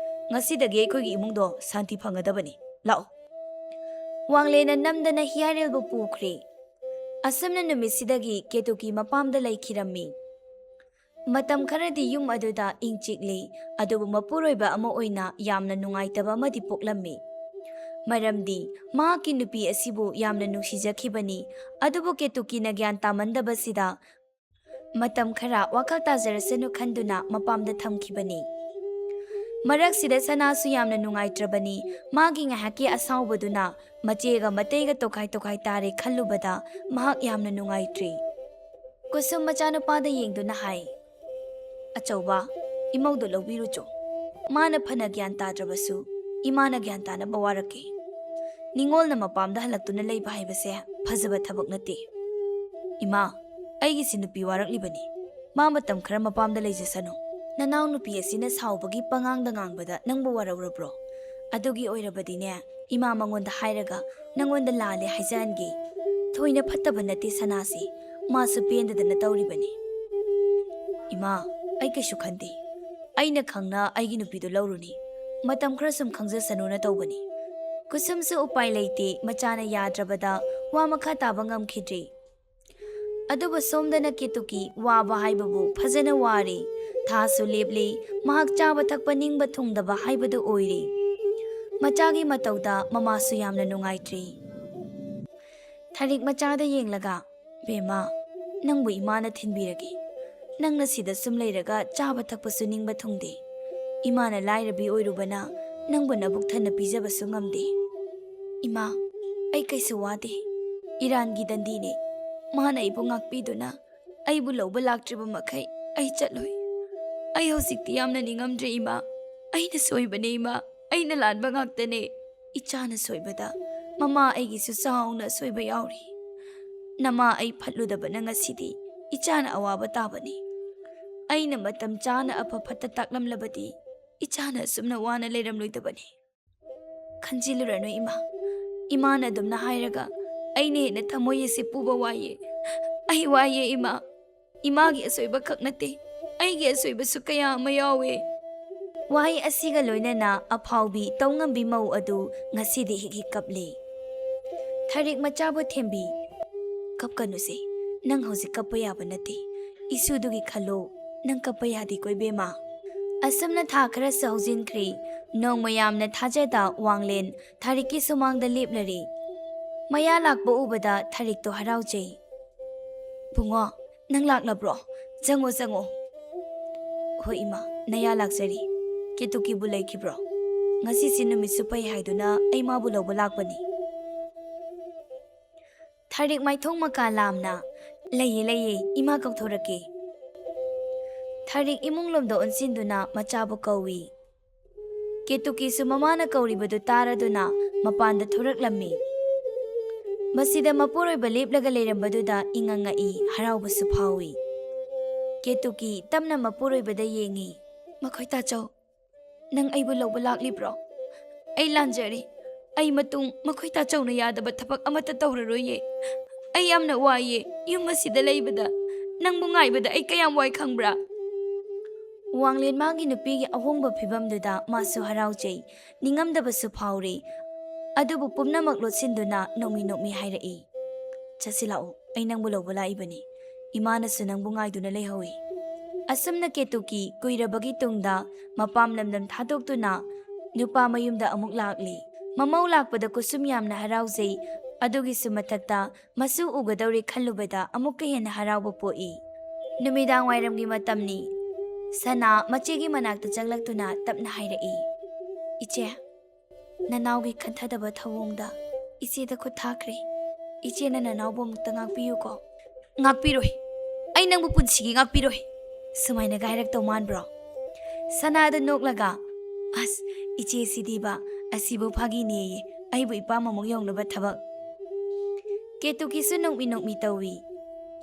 ꯉꯁꯤꯗꯒꯤ ꯑꯩꯈꯣꯏꯒꯤ ꯏꯃꯨꯡꯗꯣ ꯁꯥꯟꯇꯤ ꯐꯪꯒꯗꯕꯅꯤ꯫ ꯂꯥꯛꯑꯣ꯫" ꯋꯥꯡꯂꯦꯟꯅ ꯅꯝꯗꯅ ꯍꯤꯌꯥꯏꯔꯦꯜꯕꯨ ꯄꯨꯈ꯭ꯔꯦ꯫ ꯑꯁꯨꯝꯅ ꯅꯨꯃꯤꯠꯁꯤꯗꯒꯤ ꯀꯦꯇꯨꯀꯤ ꯃꯄꯥꯝꯗ ꯂꯩꯈꯤꯔꯝꯃꯤ꯫ ꯃꯇꯝ ꯈꯔꯗꯤ ꯌꯨꯝ ꯑꯗꯨꯗ ꯏꯪ ꯆꯤꯛꯂꯤ, ꯑꯗꯨꯕꯨ ꯃꯄꯨꯔꯣꯏꯕ ꯑꯃ ꯑꯣꯏꯅ ꯌꯥꯝꯅ ꯅꯨꯡꯉꯥꯏꯇꯕ ꯑꯃꯗꯤ ꯄꯣꯛꯂꯝꯃꯤ꯫ ꯃꯔꯝꯗꯤ ꯃꯍꯥꯛꯀꯤ ꯅꯨꯄꯤ ꯑꯁꯤꯕꯨ ꯌꯥꯝꯅ ꯅꯨꯡꯁꯤꯖꯈꯤꯕꯅꯤ꯫ ꯑꯗꯨꯕꯨ ꯀꯦꯇꯨꯀꯤꯅ ꯒ꯭ꯌꯥꯟ ꯇꯥꯃꯟꯗꯕꯁꯤꯗ ꯃꯇꯝ ꯈꯔ ꯋꯥꯈꯜ ꯇꯥꯖꯔꯁꯅꯨ ꯈꯟꯗꯨꯅ ꯃꯄꯥꯝꯗ ꯊꯝꯈꯤꯕꯅꯤ꯫ ꯃꯔꯛꯁꯤꯗ ꯁꯅꯥꯁꯨ ꯌꯥꯝꯅ ꯅꯨꯡꯉꯥꯏꯇ꯭ꯔꯕꯅꯤ꯫ ꯃꯥꯒꯤ ꯉꯥꯏꯍꯥꯛꯀꯤ ꯑꯁꯥꯎꯕꯗꯨꯅ ꯃꯆꯦꯒ ꯃꯇꯩꯒ ꯇꯣꯈꯥꯏ ꯇꯣꯈꯥꯏ ꯇꯥꯔꯦ ꯈꯜꯂꯨꯕꯗ ꯃꯍꯥꯛ ꯌꯥꯝꯅ ꯅꯨꯡꯉꯥꯏꯇ꯭ꯔꯤ꯫ ꯀꯨꯁꯨꯝ ꯃꯆꯥꯅꯨꯄꯥꯗ ꯌꯦꯡꯗꯨꯅ ꯍꯥꯏ, "ꯑꯆꯧꯕ, ꯏꯃꯧꯗꯣ ꯂꯧꯕꯤꯔꯨꯆꯣ꯫ ꯃꯥꯅ ꯐꯅ ꯒ꯭ꯌꯥꯟ ꯇꯥꯗ꯭ꯔꯕꯁꯨ ꯏꯃꯥꯅ ꯒ꯭ꯌꯥꯟ ꯇꯥꯅꯕ ꯋꯥꯔꯛꯀꯦ꯫ ꯅꯤꯉꯣꯜꯅ ꯃꯄꯥꯝꯗ ꯍꯜꯂꯛꯇꯨꯅ ꯂꯩꯕ ꯍꯥꯏꯕꯁꯦ ꯐꯖꯕ ꯊꯕꯛ ꯅꯠꯇꯦ꯫ ꯏꯃꯥ, ꯑꯩꯒꯤꯁꯤ ꯅꯨꯄꯤ ꯋꯥꯔꯛꯂꯤꯕꯅꯤ꯫ ꯃꯥ ꯃꯇꯝ ꯈꯔ ꯃꯄꯥꯝꯗ ꯂꯩꯖꯁꯅꯨ꯫ ꯅꯅꯥꯎ ꯅꯨꯄꯤ ꯑꯁꯤꯅ ꯁꯥꯎꯕꯒꯤ ꯄꯉꯥꯡꯗ ꯉꯥꯡꯕꯗ ꯅꯪꯕꯨ ꯋꯥꯔꯧꯔꯕ꯭ꯔꯣ? ꯑꯗꯨꯒꯤ ꯑꯣꯏꯔꯕꯗꯤꯅꯦ, ꯏꯃꯥ ꯃꯉꯣꯟꯗ ꯍꯥꯏꯔꯒ ꯅꯪꯉꯣꯟꯗ ꯂꯥꯜꯂꯦ ꯍꯥꯏꯖꯍꯟꯒꯦ꯫ ꯊꯣꯏꯅ ꯐꯠꯇꯕ ꯅꯠꯇꯦ ꯁꯅꯥꯁꯤ, ꯃꯥꯁꯨ ꯄꯦꯟꯗꯗꯅ ꯇꯧꯔꯤꯕꯅꯤ꯫" "ꯏꯃꯥ, ꯑꯩ ꯀꯩꯁꯨ ꯈꯟꯗꯦ꯫ ꯑꯩꯅ ꯈꯪꯅ ꯑꯩꯒꯤ ꯅꯨꯄꯤꯗꯨ ꯂꯧꯔꯨꯅꯤ꯫ ꯃꯇꯝ ꯈꯔ ꯁꯨꯝ ꯈꯪꯖꯁꯅꯨꯅ ꯇꯧꯕꯅꯤ꯫" ꯀꯨꯁꯨꯝꯁꯨ ꯎꯄꯥꯏ ꯂꯩꯇꯦ, ꯃꯆꯥꯅ ꯌꯥꯗ꯭ꯔꯕꯗ ꯋꯥ ꯃꯈꯥ ꯇꯥꯕ ꯉꯝꯈꯤꯗ꯭ꯔꯦ꯫ ꯑꯗꯨꯕꯨ ꯁꯣꯝꯗꯅ ꯀꯦꯇꯨꯀꯤ ꯋꯥꯕ ꯍꯥꯏꯕꯕꯨ ꯐꯖꯅ ꯋꯥꯔꯦ꯫ ꯊꯥꯁꯨ ꯂꯦꯞꯂꯦ, ꯃꯍꯥꯛ ꯆꯥꯕ ꯊꯛꯄ ꯅꯤꯡꯕ ꯊꯨꯡꯗꯕ ꯍꯥꯏꯕꯗꯨ ꯑꯣꯏꯔꯦ꯫ ꯃꯆꯥꯒꯤ ꯃꯇꯧꯗ ꯃꯃꯥꯁꯨ ꯌꯥꯝꯅ ꯅꯨꯡꯉꯥꯏꯇ꯭ꯔꯦ꯫ ꯊꯔꯤꯛ ꯃꯆꯥꯗ ꯌꯦꯡꯂꯒ, "ꯕꯦꯝꯃ, ꯅꯪꯕꯨ ꯏꯃꯥꯅ ꯊꯤꯟꯕꯤꯔꯒꯦ꯫ ꯅꯪꯅ ꯁꯤꯗ ꯁꯨꯝ ꯂꯩꯔꯒ ꯆꯥꯕ ꯊꯛꯄꯁꯨ ꯅꯤꯡꯕ ꯊꯨꯡꯗꯦ꯫ ꯏꯃꯥꯅ ꯂꯥꯏꯔꯕꯤ ꯑꯣꯏꯔꯨꯕꯅ ꯅꯪꯕꯨ ꯅꯕꯨꯛ ꯊꯟꯅ ꯄꯤꯖꯕꯁꯨ ꯉꯝꯗꯦ꯫" "ꯏꯃꯥ, ꯑꯩ ꯀꯩꯁꯨ ꯋꯥꯗꯦ꯫ ꯏꯔꯥꯟꯒꯤ ꯗꯟꯗꯤꯅꯦ꯫ ꯃꯥꯅ ꯑꯩꯕꯨ ꯉꯥꯛꯄꯤꯗꯨꯅ ꯑꯩꯕꯨ ꯂꯧꯕ ꯂꯥꯛꯇ꯭ꯔꯤꯕ ꯃꯈꯩ ꯑꯩ ꯆꯠꯂꯣꯏ꯫ ꯑꯩ ꯍꯧꯖꯤꯛꯇꯤ ꯌꯥꯝꯅ ꯅꯤꯡꯉꯝꯗ꯭ꯔꯦ ꯏꯃꯥ꯫ ꯑꯩꯅ ꯁꯣꯏꯕꯅꯦ ꯏꯃꯥ꯫ ꯑꯩꯅ ꯂꯥꯟꯕ ꯉꯥꯛꯇꯅꯦ꯫ ꯏꯆꯥꯅ ꯁꯣꯏꯕꯗ ꯃꯃꯥ ꯑꯩꯒꯤꯁꯨ ꯆꯥꯎꯅ ꯑꯁꯣꯏꯕ ꯌꯥꯎꯔꯤ꯫ ꯅꯃꯥ ꯑꯩ ꯐꯠꯂꯨꯗꯕꯅ ꯉꯁꯤꯗꯤ ꯏꯆꯥꯅ ꯑꯋꯥꯕ ꯇꯥꯕꯅꯤ꯫ ꯑꯩꯅ ꯃꯇꯝ ꯆꯥꯅ ꯑꯐ ꯐꯠꯇ ꯇꯥꯛꯂꯝꯂꯕꯗꯤ ꯏꯆꯥꯅ ꯑꯁꯨꯝꯅ ꯋꯥꯅ ꯂꯩꯔꯝꯂꯣꯏꯗꯕꯅꯤ꯫ ꯈꯟꯖꯤꯜꯂꯨꯔꯅꯨ ꯏꯃꯥ꯫ ꯏꯃꯥꯅ ꯑꯗꯨꯝꯅ ꯍꯥꯏꯔꯒ ꯑꯩꯅ ꯍꯦꯟꯅ ꯊꯃꯣꯏ ꯑꯁꯤ ꯄꯨꯕ ꯋꯥꯏꯌꯦ꯫ ꯑꯩ ꯋꯥꯏꯌꯦ ꯏꯃꯥ꯫ ꯏꯃꯥꯒꯤ ꯑꯁꯣꯏꯕ ꯈꯛ ꯅꯠꯇꯦ, ꯑꯩꯒꯤ ꯑꯁꯣꯏꯕꯁꯨ ꯀꯌꯥ ꯑꯃ ꯌꯥꯎꯋꯦ꯫ ꯋꯥꯍꯩ ꯑꯁꯤꯒ ꯂꯣꯏꯅꯅ ꯑꯐꯥꯎꯕꯤ ꯇꯧꯉꯝꯕꯤ ꯃꯧ ꯑꯗꯨ ꯉꯁꯤꯗꯤ ꯍꯤꯛ ꯍꯤꯛ ꯀꯞꯂꯦ꯫ ꯊꯔꯤꯛ ꯃꯆꯥꯕꯨ ꯊꯦꯝꯕꯤ, "ꯀꯞꯀꯅꯨꯁꯦ, ꯅꯪ ꯍꯧꯖꯤꯛ ꯀꯞꯄ ꯌꯥꯕ ꯅꯠꯇꯦ꯫ ꯏꯁꯨꯗꯨꯒꯤ ꯈꯜꯂꯣ, ꯅꯪ ꯀꯞꯄ ꯌꯥꯗꯦꯀꯣ ꯏꯕꯦꯝꯃ?" ꯑꯁꯨꯝꯅ ꯊꯥ ꯈꯔꯁꯨ ꯍꯧꯖꯤꯟꯈ꯭ꯔꯦ꯫ ꯅꯣꯡꯃ ꯌꯥꯝꯅ ꯊꯥꯖꯗ ꯋꯥꯡꯂꯦꯟ ꯊꯔꯤꯛꯀꯤ ꯁꯨꯃꯥꯡꯗ ꯂꯦꯞꯂꯔꯦ꯫ ꯃꯌꯥ ꯂꯥꯛꯄ ꯎꯕꯗ ꯊꯔꯤꯛꯇꯣ ꯍꯔꯥꯎꯖꯩ꯫ "ꯕꯨꯡꯉꯣ, ꯅꯪ ꯂꯥꯛꯂꯕ꯭ꯔꯣ? ꯆꯪꯉꯣ, ꯆꯪꯉꯣ꯫" "ꯍꯣꯏ ꯏꯃꯥ, ꯅꯌꯥ ꯂꯥꯛꯆꯔꯤ꯫ ꯀꯦꯇꯨꯀꯤꯕꯨ ꯂꯩꯈꯤꯕ꯭ꯔꯣ? ꯉꯁꯤꯁꯤ ꯅꯨꯃꯤꯠꯁꯨ ꯐꯩ ꯍꯥꯏꯗꯨꯅ ꯑꯩ ꯃꯥꯕꯨ ꯂꯧꯕ ꯂꯥꯛꯄꯅꯤ꯫" ꯊꯔꯤꯛ ꯃꯥꯏꯊꯣꯡ ꯃꯀꯥ ꯂꯥꯝꯅ, "ꯂꯩꯌꯦ, ꯂꯩꯌꯦ, ꯏꯃꯥ ꯀꯧꯊꯣꯔꯛꯀꯦ꯫" ꯊꯔꯤꯛ ꯏꯃꯨꯡ ꯂꯣꯝꯗ ꯑꯣꯟꯁꯤꯟꯗꯨꯅ ꯃꯆꯥꯕꯨ ꯀꯧꯏ꯫ ꯀꯦꯇꯨꯀꯤꯁꯨ ꯃꯃꯥꯅ ꯀꯧꯔꯤꯕꯗꯨ ꯇꯥꯔꯗꯨꯅ ꯃꯄꯥꯟꯗ ꯊꯣꯔꯛꯂꯝꯃꯤ꯫ ꯃꯁꯤꯗ ꯃꯄꯨꯔꯣꯏꯕ ꯂꯦꯞꯂꯒ ꯂꯩꯔꯝꯕꯗꯨꯗ ꯏꯉꯛ ꯉꯛꯏ, ꯍꯔꯥꯎꯕꯁꯨ ꯐꯥꯎꯏ꯫ ꯀꯦꯇꯨꯀꯤ ꯇꯞꯅ ꯃꯄꯨꯔꯣꯏꯕꯗ ꯌꯦꯡꯏ꯫ "ꯃꯈꯣꯏ ꯇꯥꯆꯧ, ꯅꯪ ꯑꯩꯕꯨ ꯂꯧꯕ ꯂꯥꯛꯂꯤꯕ꯭ꯔꯣ? ꯑꯩ ꯂꯥꯟꯖꯔꯦ꯫ ꯑꯩ ꯃꯇꯨꯡ ꯃꯈꯣꯏ ꯇꯥꯆꯧꯅ ꯌꯥꯗꯕ ꯊꯕꯛ ꯑꯃꯠꯇ ꯇꯧꯔꯔꯣꯏꯌꯦ꯫ ꯑꯩ ꯌꯥꯝꯅ ꯋꯥꯏꯌꯦ꯫ ꯌꯨꯝ ꯑꯁꯤꯗ ꯂꯩꯕꯗ, ꯅꯪꯕꯨ ꯉꯥꯏꯕꯗ ꯑꯩ ꯀꯌꯥꯝ ꯋꯥꯏ ꯈꯪꯕ꯭ꯔꯥ?" ꯋꯥꯡꯂꯦꯟ ꯃꯥꯒꯤ ꯅꯨꯄꯤꯒꯤ ꯑꯍꯣꯡꯕ ꯐꯤꯕꯝꯗꯨꯗ ꯃꯥꯁꯨ ꯍꯔꯥꯎꯖꯩ, ꯅꯤꯡꯉꯝꯗꯕꯁꯨ ꯐꯥꯎꯔꯤ꯫ ꯑꯗꯨꯕꯨ ꯄꯨꯝꯅꯃꯛ ꯂꯣꯠꯁꯤꯟꯗꯨꯅ ꯅꯣꯛꯃꯤ ꯅꯣꯛꯃꯤ ꯍꯥꯏꯔꯛꯏ, "ꯆꯠꯁꯤ ꯂꯥꯛꯎ, ꯑꯩ ꯅꯪꯕꯨ ꯂꯧꯕ ꯂꯥꯛꯏꯕꯅꯤ꯫ ꯏꯃꯥꯅꯁꯨ ꯅꯪꯕꯨ ꯉꯥꯏꯗꯨꯅ ꯂꯩꯍꯧꯏ꯫" ꯑꯁꯨꯝꯅ ꯀꯦꯇꯨꯀꯤ ꯀꯨꯏꯔꯕꯒꯤ ꯇꯨꯡꯗ ꯃꯄꯥꯝ ꯂꯝꯗꯝ ꯊꯥꯗꯣꯛꯇꯨꯅ ꯅꯨꯄꯥ ꯃꯌꯨꯝꯗ ꯑꯃꯨꯛ ꯂꯥꯛꯂꯤ꯫ ꯃꯃꯧ ꯂꯥꯛꯄꯗ ꯀꯨꯁꯨꯝ ꯌꯥꯝꯅ ꯍꯔꯥꯎꯖꯩ꯫ ꯑꯗꯨꯒꯤꯁꯨ ꯃꯊꯛꯇ ꯃꯁꯨ ꯎꯒꯗꯧꯔꯦ ꯈꯜꯂꯨꯕꯗ ꯑꯃꯨꯛꯀ ꯍꯦꯟꯅ ꯍꯔꯥꯎꯕ ꯄꯣꯛꯏ꯫ ꯅꯨꯃꯤꯗꯥꯡ ꯋꯥꯏꯔꯝꯒꯤ ꯃꯇꯝꯅꯤ꯫ ꯁꯅꯥ ꯃꯆꯦꯒꯤ ꯃꯅꯥꯛꯇ ꯆꯪꯂꯛꯇꯨꯅ ꯇꯞꯅ ꯍꯥꯏꯔꯛꯏ, "ꯏꯆꯦ, ꯅꯅꯥꯎꯒꯤ ꯈꯟꯊꯗꯕ ꯊꯧꯑꯣꯡꯗ ꯏꯆꯦꯗ ꯈꯨꯠ ꯊꯥꯈ꯭ꯔꯦ꯫ ꯏꯆꯦꯅ ꯅꯅꯥꯎꯕꯨ ꯑꯃꯨꯛꯇ ꯉꯥꯛꯄꯤꯌꯨꯀꯣ꯫" "ꯉꯥꯛꯄꯤꯔꯣꯏ꯫ ꯑꯩ ꯅꯪꯕꯨ ꯄꯨꯟꯁꯤꯒꯤ ꯉꯥꯛꯄꯤꯔꯣꯏ꯫" ꯁꯨꯃꯥꯏꯅꯒ ꯍꯥꯏꯔꯛꯇꯧ ꯃꯥꯟꯕ꯭ꯔꯣ? ꯁꯅꯥꯗ ꯅꯣꯛꯂꯒ, "ꯑꯁ, ꯏꯆꯦꯁꯤꯗꯤꯕ, ꯑꯁꯤꯕꯨ ꯐꯥꯒꯤꯅꯦꯌꯦ, ꯑꯩꯕꯨ ꯏꯄꯥꯝ ꯑꯃꯨꯛ ꯌꯧꯅꯕ ꯊꯕꯛ꯫" ꯀꯦꯇꯨꯀꯤꯁꯨ ꯅꯣꯛꯃꯤ ꯅꯣꯛꯃꯤ ꯇꯧꯏ꯫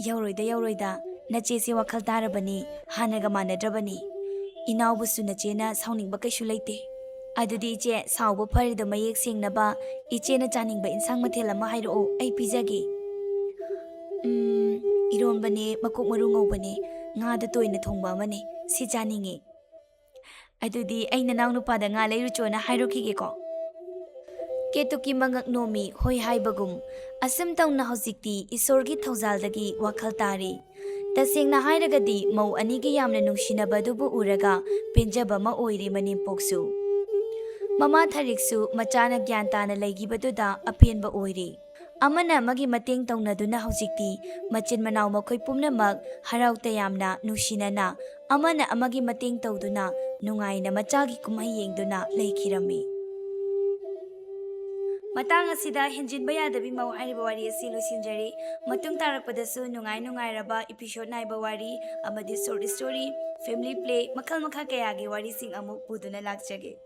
"ꯌꯧꯔꯣꯏꯗ, ꯌꯧꯔꯣꯏꯗ, ꯅꯆꯦꯁꯦ ꯋꯥꯈꯜ ꯇꯥꯔꯕꯅꯤ, ꯍꯥꯟꯅꯒ ꯃꯥꯟꯅꯗ꯭ꯔꯕꯅꯤ꯫ ꯏꯅꯥꯎꯕꯨꯁꯨ ꯅꯆꯦꯅ ꯁꯥꯎꯅꯤꯡꯕ ꯀꯩꯁꯨ ꯂꯩꯇꯦ꯫ ꯑꯗꯨꯗꯤ ꯏꯆꯦ, ꯁꯥꯎꯕ ꯐꯔꯦꯗ, ꯃꯌꯦꯛ ꯁꯦꯡꯅꯕ ꯏꯆꯦꯅ ꯆꯥꯅꯤꯡꯕ ꯏꯟꯁꯥꯡ ꯃꯊꯦꯜ ꯑꯃ ꯍꯥꯏꯔꯛꯑꯣ, ꯑꯩ ꯄꯤꯖꯒꯦ꯫ ꯎꯝ, ꯏꯔꯣꯟꯕꯅꯦ, ꯃꯀꯣꯛ ꯃꯔꯨ ꯉꯧꯕꯅꯦ, ꯉꯥꯗ ꯇꯣꯏꯅ ꯊꯣꯡꯕ ꯑꯃꯅꯦ, ꯁꯤ ꯆꯥꯅꯤꯡꯉꯦ꯫ ꯑꯗꯨꯗꯤ ꯑꯩ ꯅꯅꯥꯎ ꯅꯨꯄꯥꯗ ꯉꯥ ꯂꯩꯔꯨꯆꯣꯅ ꯍꯥꯏꯔꯨꯈꯤꯒꯦꯀꯣ꯫ ꯀꯦꯇꯨꯀꯤ ꯃꯉꯛ ꯅꯣꯝꯃꯤ, ꯍꯣꯏ ꯍꯥꯏꯕꯒꯨꯝ꯫ ꯑꯁꯨꯝ ꯇꯧꯅ ꯍꯧꯖꯤꯛꯇꯤ ꯏꯁꯣꯔꯒꯤ ꯊꯧꯖꯥꯜꯗꯒꯤ ꯋꯥꯈꯜ ꯇꯥꯔꯦ꯫ ꯇꯁꯦꯡꯅ ꯍꯥꯏꯔꯒꯗꯤ ꯃꯧ ꯑꯅꯤꯒꯤ ꯌꯥꯝꯅ ꯅꯨꯡꯁꯤꯅꯕꯗꯨꯕꯨ ꯎꯔꯒ ꯄꯦꯟꯖꯕ ꯑꯃ ꯑꯣꯏꯔꯦ ꯃꯅꯦꯝꯄꯣꯛꯁꯨ꯫ ꯃꯃꯥ ꯊꯔꯤꯛꯁꯨ ꯃꯆꯥꯅ ꯒ꯭ꯌꯥꯟ ꯇꯥꯅ ꯂꯩꯈꯤꯕꯗꯨꯗ ꯑꯄꯦꯟꯕ ꯑꯣꯏꯔꯦ꯫ ꯑꯃꯅ ꯑꯃꯒꯤ ꯃꯇꯦꯡ ꯇꯧꯅꯗꯨꯅ ꯍꯧꯖꯤꯛꯇꯤ ꯃꯆꯤꯟ ꯃꯅꯥꯎ ꯃꯈꯣꯏ ꯄꯨꯝꯅꯃꯛ ꯍꯔꯥꯎ ꯇꯌꯥꯝꯅ ꯅꯨꯡꯁꯤꯅꯅ ꯑꯃꯅ ꯑꯃꯒꯤ ꯃꯇꯦꯡ ꯇꯧꯗꯨꯅ ꯅꯨꯡꯉꯥꯏꯅ ꯃꯆꯥꯒꯤ ꯀꯨꯝꯍꯩ ꯌꯦꯡꯗꯨꯅ ꯂꯩꯈꯤꯔꯝꯃꯤ꯫ ꯃꯇꯥꯡ ꯑꯁꯤꯗ ꯍꯦꯟꯖꯤꯟꯕ ꯌꯥꯗꯕꯤ ꯃꯧ ꯍꯥꯏꯔꯤꯕ ꯋꯥꯔꯤ ꯑꯁꯤ ꯂꯣꯏꯁꯤꯟꯖꯔꯤ꯫ ꯃꯇꯨꯡ ꯇꯥꯔꯛꯄꯗꯁꯨ ꯅꯨꯡꯉꯥꯏ ꯅꯨꯡꯉꯥꯏꯔꯕ episode ꯅꯥꯏꯕ ꯋꯥꯔꯤ ꯑꯃꯗꯤ short story, family play, ꯃꯈꯜ ꯃꯈꯥ ꯀꯌꯥꯒꯤ ꯋꯥꯔꯤꯁꯤꯡ ꯑꯃꯨꯛ ꯄꯨꯗꯨꯅ ꯂꯥꯛꯆꯒꯦ꯫